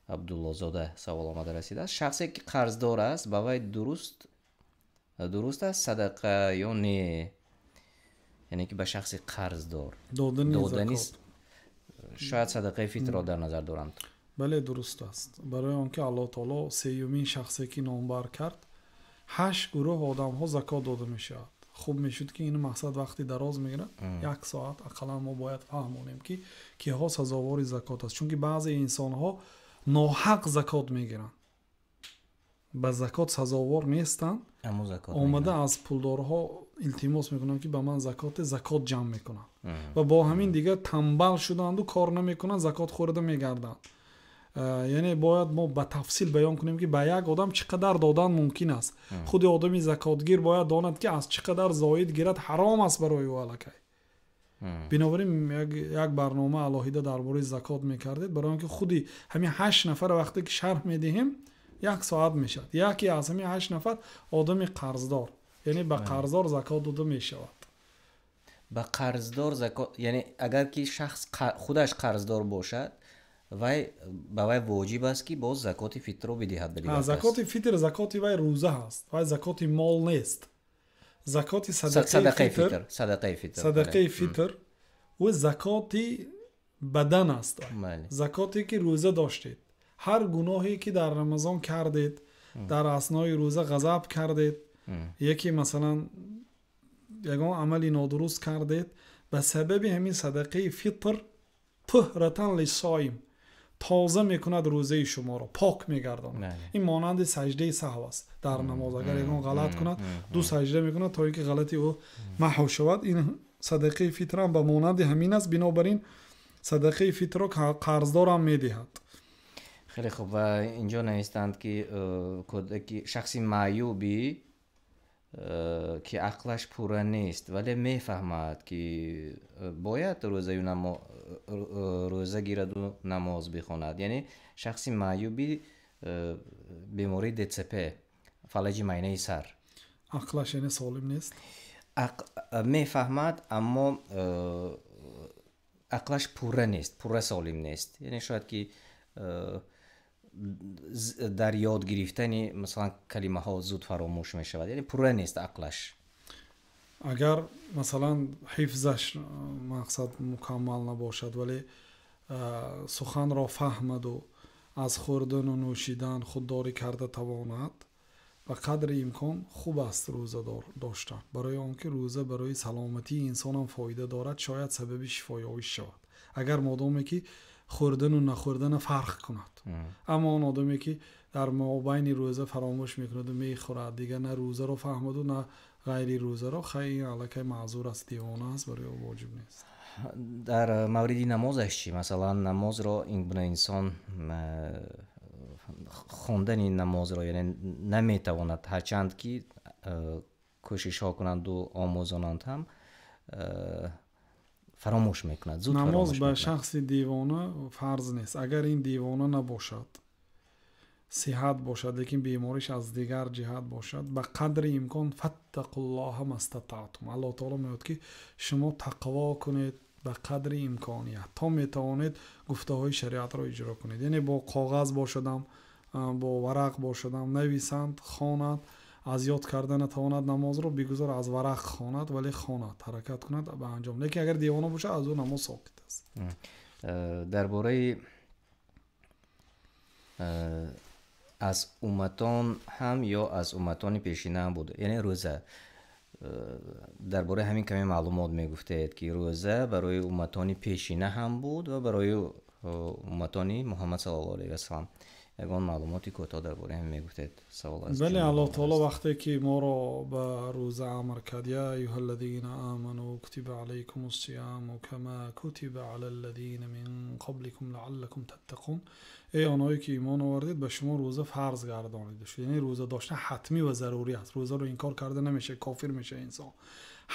Абдуллозода савол омада расидааст. Шахсе ки қарздор аст, ба вай дуруст аст садақа ё не? Яъне ки ба шахси қарздор додани шояд садақаи фитрро дар назар доранд. Бале, дуруст аст. Барои он ки Аллоҳ таоло сеюмин шахсе ки номбар кард, 8 гурӯҳ одамҳо закот дода мешавад. Хуб мешуд ки ин мақсад вақти дароз мегирад, як соат ақаллан мо бояд фаҳмонем ки киҳо сазовори закот аст. Чунки баъзе инсонҳо ноҳақ закот мегиранд, ба закот сазовор нестанд, омада аз пулдорҳо илтимос мекунанд ки ба ман закот ҷамъ мекунанд ва бо ҳамин дигар тамбал шуданду кор намекунанд, закот хӯрда мегарданд. Яъне бояд мо ба тафсил баён кунем ки ба як одам чӣ қадар додан мумкин аст. Худи одами закотгир бояд донад ки аз чӣ қадар зоид гирад ҳаром аст барои ӯ аллакай. Бинобар ин як барнома алоҳида дар бораи закот мекардед, барои он ки худи ҳамин 8 нафар вақте ки шарҳ медиҳем як соат мешавад. Яке аз ҳамин 8 нафар одами қарздор, яъне ба қарздор закот дода мешавад. Ба қарздор закот, яъне агар ки шахс худаш қарздор бошад, вай ба вай воҷиб аст ки боз закоти фитрро бидиҳад. Закоти фитр закоти вай рӯза ҳаст, вай закоти мол нест. Закоти садақаи фитр, садақаи фитр ӯ закоти бадан аст. Закоте ки рӯза доштед, ҳар гуноҳе ки дар Рамазон кардед, дар аснои рӯза ғазаб кардед, яке масалан ягон амали нодуруст кардед, ба сабаби ҳамин садақаи фитр туҳратан лиссоим тоза мекунад рӯзаи шуморо, пок мегардонад. Ин монанди саҷдаи саҳв аст дар намоз. Агар ягон ғалат кунад, ду саҷда мекунад то ин ки ғалати ӯ маҳв шавад. Ин садақаи фитрам ба монанди ҳамин аст. Бинобар ин садақаи фитрро қарздорам медиҳад. Хеле хуб. Ва инҷо навистанд ки кӯдаки шахси маъюбӣ ки ақлаш пурра нест, вале мефаҳмад ки бояд рӯза гираду намоз бихонад. Яъне шахси маъюби бемории ДЦП, фалаҷи майнаи сар. Ақлаш яъне солим нест? Мефаҳмад, аммо ақлаш пурра нест, пурра солим нест. Яъне шояд ки дар ёд гирифтани масалан калимаҳо зуд фаромӯш мешавад, яъне пурра нест ақлаш. Агар масалан ҳифзаш мақсад мукаммал набошад, вале суханро фаҳмаду аз хӯрдану нӯшидан худдорӣ карда тавонад, ба қадри имкон хуб аст рӯза доштан, барои он ки рӯза барои саломатии инсонам фоида дорад, шояд сабаби шифоёбӣ шавад, агар модоме ки хӯрдану нахӯрдана фарқ кунад. Аммо он одаме ки дар мобайни рӯза фаромӯш мекунаду мехӯрад, дигар на рӯзаро фаҳмаду на ғайри рӯзаро, хай ин аллакай маъзур аст, девона аст, барои ӯ воҷиб нест. Дар мавриди намозаш чӣ? Масалан намозро ин гуна инсон хондани намозро яъне наметавонад, ҳарчанд ки кӯшишҳо кунанду омӯзонанд ҳам фаромӯш мекунад, зуд фаромӯш намоз ба мекунад. Шахси девона фарз нест. Агар ин девона набошад, сиҳат бошад, лекин бемориш аз дигар ҷиҳат бошад, ба қадри имкон фаттақуллоҳа мастатаътум, Аллоҳ таоло мегӯяд ки шумо тақво кунед ба қадри имконият, то метавонед гуфтаҳои шариатро иҷро кунед. Яъне бо коғаз бошадам, бо варақ бошадам, нависанд, хонад, аз ёд карда натавонад намозро, бигузор аз варақ хонад, вале хонад, ҳаракат кунад ба анҷом. Лекин агар девона бошад, аз ӯ намоз соқит аст. Дар бораи аз умматон ҳам ё аз умматони пешина ҳам буд, яъне рӯза, дар бораи ҳамин каме маълумот мегуфтед ки рӯза барои умматони пешина ҳам буд ва барои умматони Муҳаммад саллаллоҳу алайҳи васаллам. Ягон маълумоти кӯтоҳ дар бораи ҳамин мегуфтед? Савол аз Бале, ҷониби Аллоҳ мо таоло аст. вақте ки моро ба рӯза амр кард, я аюҳа аллазина аману кутиба алайкум ассияму кама кутиба ала аллазина мин қабликум лааллакум таттақун, эй оное ки имон овардед, ба шумо рӯза фарз гардонида шуд. Яъне рӯза доштан ҳатмӣ ва зарурӣ аст. Рӯзаро инкор карда намешавад, кофир мешавад инсон.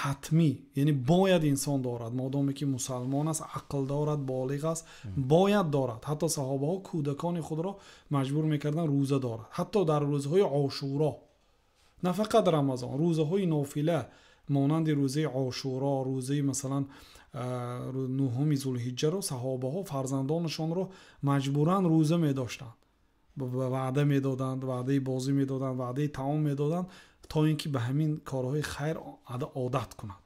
Ҳатмӣ, яъне бояд инсон дорад, модоме ки мусалмон аст, ақл дорад, болиғ аст, бояд дорад. Ҳатто саҳобаҳо кӯдакони худро маҷбур мекарданд рӯза дорад, ҳатто дар рӯзҳои Ошуро, На фақат Рамазон, рӯзаҳои нофила монанди рӯзаи Ошуро, рӯзаи масалан нуҳуми Зулҳиҷҷаро саҳобаҳо фарзандонашонро маҷбуран рӯза медоштанд, ваъда медоданд, ваъдаи бозӣ медоданд, ваъдаи таом медоданд, то ин ки ба ҳамин корҳои хайр одат кунад.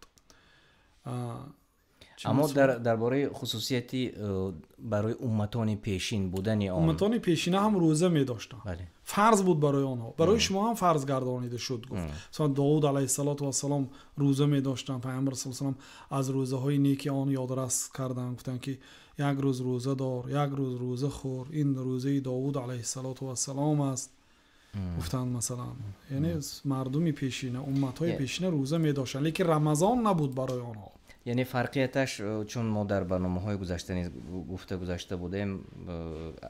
Аммо дар бораи хусусияти барои умматони пешин будани он, умматони пешина ҳам рӯза медоштанд, фарз буд барои онҳо, барои шумо ҳам фарз гардонида шуд. Гуфт масалан Довуд алайҳиссалоту вассалом рӯза медоштанд, Пайғамбар саллаллоҳу алайҳи васаллам аз рӯзаҳои неки он ёдрас карданд, гуфтанд ки як рӯз рӯза дор, як рӯз рӯза хӯр, ин рӯзаи Довуд алайҳиссалоту вассалом аст. Гуфтанд масалан, яъне мардуми пешина, умматҳои пешина рӯза медоштанд, лекин Рамазон набуд барои онҳо. Яъне фарқияташ, чун мо дар барномаҳои гузашта низ гуфта гузашта будем,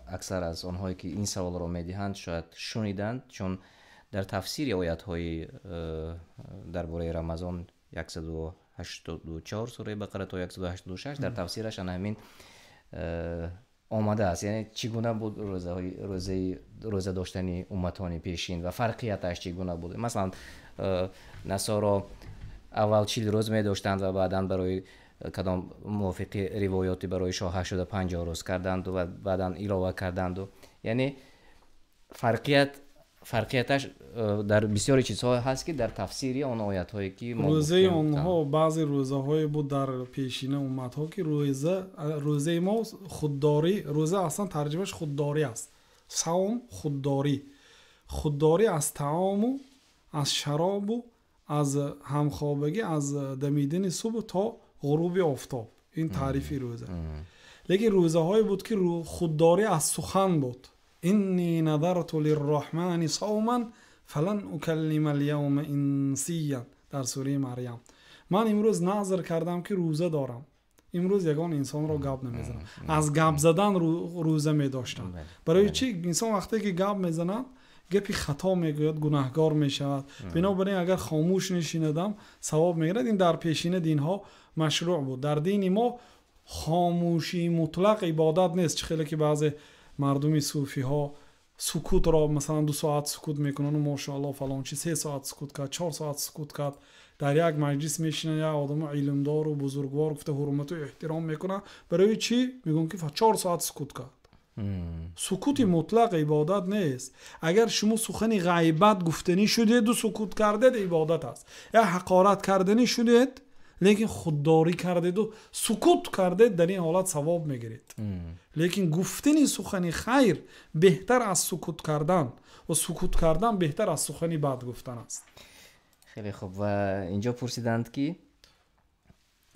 аксар аз онҳое ки ин саволро медиҳанд шояд шуниданд, чун дар тафсири оятҳои дар бораи Рамазон 184 сураи Бақара то 186 дар тафсираш ана ҳамин омадааст. Яъне чӣ гуна буд рӯза доштани умматони пешин ва фарқияташ чӣ гуна буд. Масалан, насоро аввал 40 рӯз медоштанд ва баъдан барои кадом мувофиқи ривоёти барои шоҳа шуда 50 рӯз карданд ва баъдан илова карданд. Яъне фарқияташ дар бисёри чизҳо ҳаст, ки дар тафсири он оятҳое ки мо рӯзаи онҳо, баъзе рӯзаҳое буд дар пешина умматҳо, ки рӯзаи мо худдорӣ, рӯза аслан тарҷимаш худдорӣ аст. Савм худдорӣ, худдорӣ аз таому, аз шаробу, аз ҳамхобагӣ, аз дамидани субҳ то ғуруби офтоб. Ин таърифи рӯза. Лекин рӯзаҳое буд, ки худдорӣ аз сухан буд. Инни надарtu лирраҳмани савман фалан укаллима ал-явма инсиян, дар сураи Марьям. Ман имрӯз назр кардам, ки рӯза дорам, имрӯз ягон инсонро гап намезанам. Аз гап задан рӯза медоштам. Барои чӣ? Инсон вақте ки гап мезанад, гапи хато мегӯяд, гунаҳгор мешавад. Бинобар ин агар хомӯш нишинадам савоб мегирад. Ин дар пешина динҳо машрӯъ буд. Дар дини мо хомӯшии мутлақ ибодат нест. Чӣ хеле ки баъзе мардуми суфиҳо сукутро масалан 2 соат сукут мекунанд, машааллоҳ фалон чи 3 соат сукут кард, 4 соат сукут кард, дар як маҷлис мешинанд, як одами илмдору бузургвор гуфта ҳурмату эҳтиром мекунанд. Барои чӣ? Мегӯянд ки 4 соат сукут кард. Сукути мутлақ ибодат нест. Агар шумо сухани ғайбат гуфтанӣ шудеду сукут кардед, ибодат аст. Я ҳақорат карданӣ шудед, лекин худдорӣ кардеду сукут кардед, дар ин ҳолат савоб мегиред. Лекин гуфтани сухани хайр беҳтар аз сукут кардан ва сукут кардан беҳтар аз сухани бад гуфтан аст. Хеле хуб. Ва инҷо пурсиданд, ки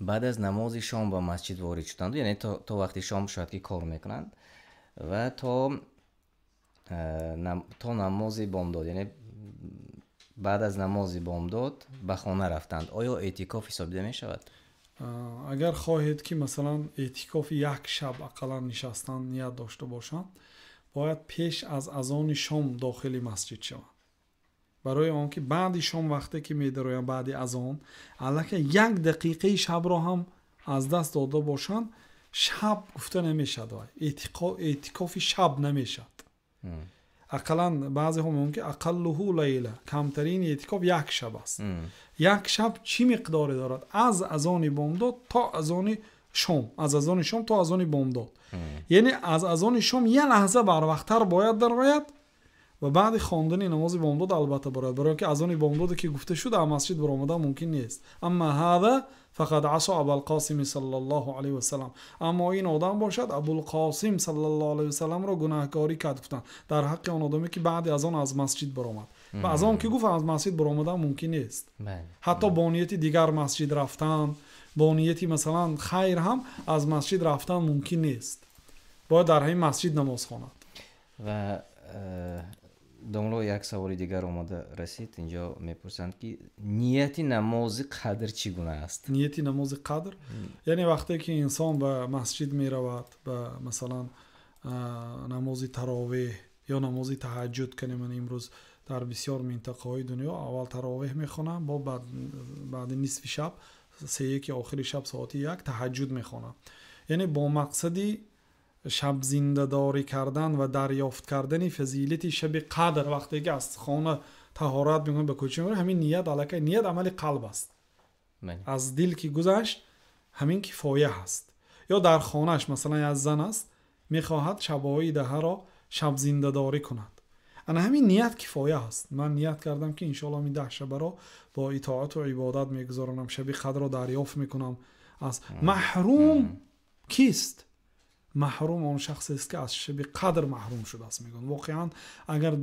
баъд аз намози шом ба масҷид ворид шуданд, яъне то вақти шом шояд ки кор мекунанд ва то намози бомдод, яъне баъд аз намози бомдод ба хона рафтанд. Оё эътикоф ҳисобида мешавад? Агар хоҳед, ки масалан эътикофи як шаб ақаллан нишастан ният дошта бошанд, бояд пеш аз азони шом дохили масҷид шаванд. Барои он ки баъди шом вақте ки медароянд, баъди азон аллакай 1 дақиқаи шабро ҳам аз даст дода бошанд, шаб гуфта намешавад, эътикофи шаб намешавад. Ақаллан баъзеҳо мегӯянд, ки ақаллуҳу лайла, камтарин эътикоф як шаб аст. Як шаб чӣ миқдоре дорад? Аз азони бомдод то азони шом, аз азони шом то азони бомдод. Яъне аз азони шом як лаҳза барвақттар бояд дарояд ва баъди хондани намози бомдод албатта барояд. Барои ки азони бомдоде ки гуфта шуд, аз масҷид баромадан мумкин нест. Амма ҳаза фақад асо Абулқосими саллаллоҳу алайҳи васаллам. Аммо ин одам бошад, Абулқосим саллаллоҳу алайҳи васалламро гунаҳкорӣ кард, гуфтанд дар ҳаққи он одаме ки баъди азон аз масҷид баромад. Ва аз он ки гуфт аз масҷид баромадан мумкин нест. Ҳатто бо нияти дигар масҷид рафтан, бо нияти масалан хайр ҳам аз масҷид рафтан мумкин нест. Бояд дар ҳамин масҷид намоз хонад. Ва домло як саволи дигар омада расид. Инҷо мепурсанд, ки нияти намози қадр чӣ гуна аст? Нияти намози қадр, яъне вақте ки инсон ба масҷид меравад, ба масалан намози таровеҳ ё намози таҳаҷҷуд, ки ман имрӯз дар бисёр минтақаҳои дунё аввал таровеҳ мехонам, бо баъди нисфи шаб, сеяки охири шаб соати 1 таҳаҷҷуд мехонам. Яъне бо мақсади шаб зиндадорӣ кардан ва дарёфт кардани фазилати шаби қадр, вақте ки аз хона таҳорат мекунад, ба кӯча меравад, ҳамин ният аллакай ният амали қалб аст. Аз дил ки гузашт, ҳамин кифоя ҳаст. Ё дар хонааш масалан як зан аст, мехоҳад шабҳои даҳаро шабзиндадорӣ кунад. Ана ҳамин ният кифоя ҳаст. Ман ният кардам ки иншоаллоҳ ин 10 шабаро бо итоату ибодат мегузаронам, шаби қадрро дарёфт мекунам. Аз маҳрум кист? Маҳрум он шахсест ки аз шаби қадр маҳрум шудааст. Мегӯянд воқеан агар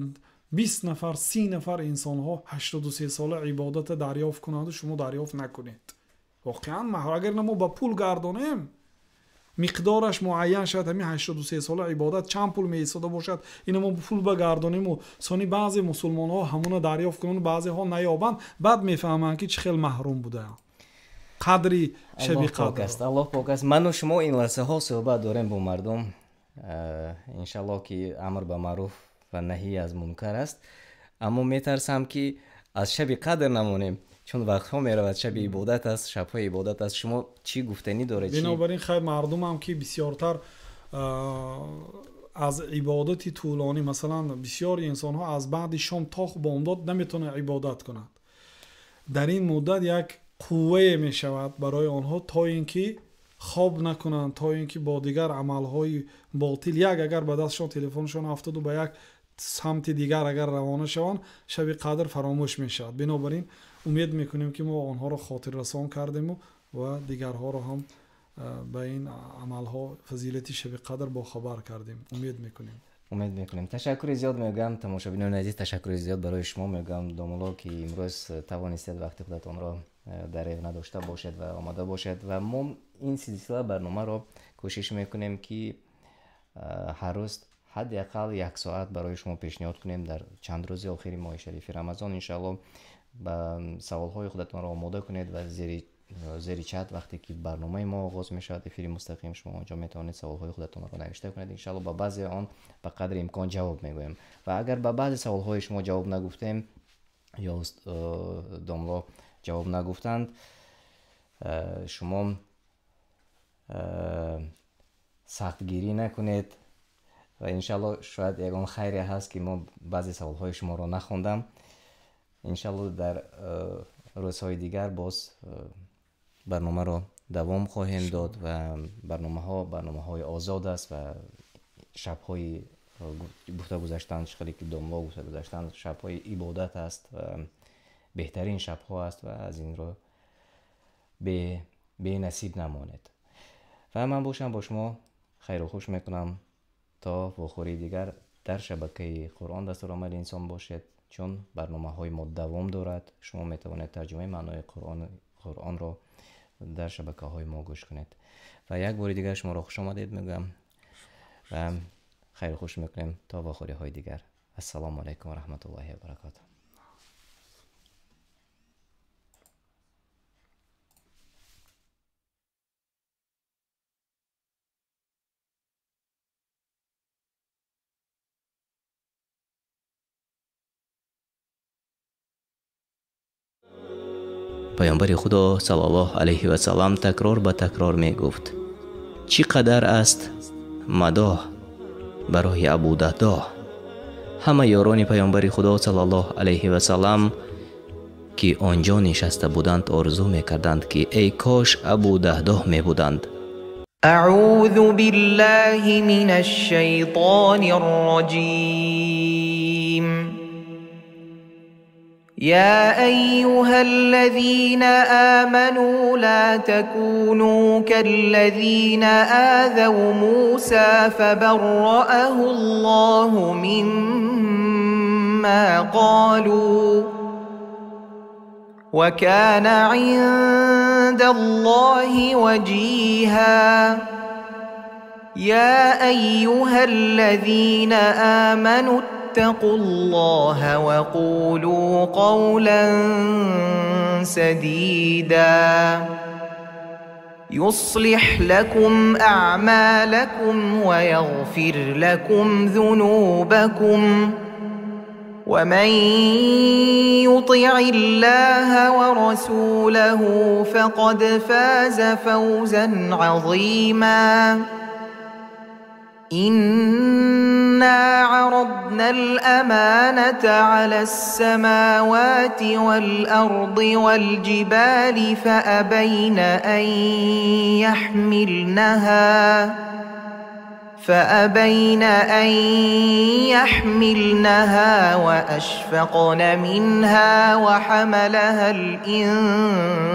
20 нафар, 30 нафар инсонҳо 83 сола ибодатро дарёфт кунанду шумо дарёфт накунед, воқеан маҳрум. Агар мо ба пул гардонем, миқдораш муайян шавад, ҳамин 83 сола ибодат чанд пул меистода бошад, ино мо пул багардонему сони баъзе мусулмонҳо ҳамона дарёфт кунанд, баъзеҳо наёбанд, баъд мефаҳманд ки чӣ хел маҳрум будаанд. Қадри шаби қадр аст. Аллоҳ пок аст. Ману шумо ин лаҳзаҳо суҳбат дорем бо мардум, иншаллоҳ ки амр ба маъруф ва наҳӣ аз мункар аст, аммо метарсам ки аз шаби қадр намонем, чун вақтҳо меравад, шаби ибодат аст, шабҳои ибодат аст. Шумо чӣ гуфтанӣ доред? Бинобар ин хайр мардумам ки бисёртар аз ибодати тӯлонӣ, масалан бисёр инсонҳо аз баъди шом то бомдод наметавонанд ибодат кунанд. Дар ин муддат як қуввае мешавад барои онҳо то ин ки хоб накунанд, то ин ки бо дигар амалҳои ботил, як агар ба дастшон телефоншон афтоду ба як самти дигар агар равона шаванд, шаби қадр фаромӯш мешавад. Бинобар ин умед мекунем ки мо онҳоро хотиррасон кардему ва дигарҳоро ҳам ба ин амалҳо фазилати шаби қадр бохабар кардем. Умед мекунем. Умед мекунем. Ташаккури зиёд мегӯям тамошобинони азиз, ташаккури зиёд барои шумо мегӯям домулло, ки имрӯз тавонистед вақти худатонро дар надошта бошед ва омада бошед. Ва мо ин силсила барномаро кӯшиш мекунем ки ҳар рӯз ҳадди ақал як соат барои шумо пешниҳод кунем дар чанд рӯзи охири моҳи шарифи Рамазон. Иншааллоҳ ба саволҳои худатонро омода кунед ва зери чат вақте ки барномаи мо оғоз мешавад, эфири мустақим, шумо онҷо метавонед саволҳои худатонро навишта кунед. Иншааллоҳ ба баъзе он ба қадри имкон ҷавоб мегӯем ва агар ба баъзе саволҳои шумо ҷавоб нагуфтем ё домло ҷавоб нагуфтанд, шумо сахтгирӣ накунед ва иншааллоҳ шояд ягон хайре ҳаст ки мо баъзе саволҳои шуморо нахондам. Иншааллоҳ дар рӯзҳои дигар боз барномаро давом хоҳем дод ва барномаҳо барномаҳои озод аст ва шабҳои гуфта гузаштанд, чӣ хеле ки домло гуфта гузаштанд, шабҳои ибодат аст ва беҳтарин шабҳо аст ва аз инро бенасиб намонед. Ва ман бошам бо шумо хайру хуш мекунам то вохӯрии дигар дар шабакаи Қуръон дастурамали инсон бошед, чун барномаҳои мо давом дорад. Шумо метавонед тарҷумаи маънои Қуръонро дар шабакаҳои мо гӯш кунед. Ва як бори дигар шуморо хуш омадед мегӯям ва хайру хуш мекунем то вохӯриҳои дигар. Ассалому алайкум ва раҳматуллоҳи ва баракотуҳ. Паёмбари Худо саллаллоҳу алайҳи васаллам такрор ба такрор мегуфт: чӣ қадар аст мадоҳ барои Абу Даҳдоҳ. Ҳама ёрони паёмбари Худо саллаллоҳу алайҳи васаллам ки онҷо нишаста буданд орзу мекарданд ки эй кош Абу Даҳдоҳ мебуданд. أعوذ بالله من الشيطان الرجيم. يا أيها الذين آمنوا لا تكونوا كالذين آذوا موسى فبرأه الله مما قالوا وكان عند الله وجيها. يا أيها الذين آمنوا اتقوا الله وقولوا قولا سديدا يصلح لكم أعمالكم ويغفر لكم ذنوبكم ومن يطع الله ورسوله فقد فاز فوزا عظيما. إنا عرضنا الأمانة على السماوات والأرض والجبال فأبين أن يحملنها وأشفقن منها وحملها الإنسان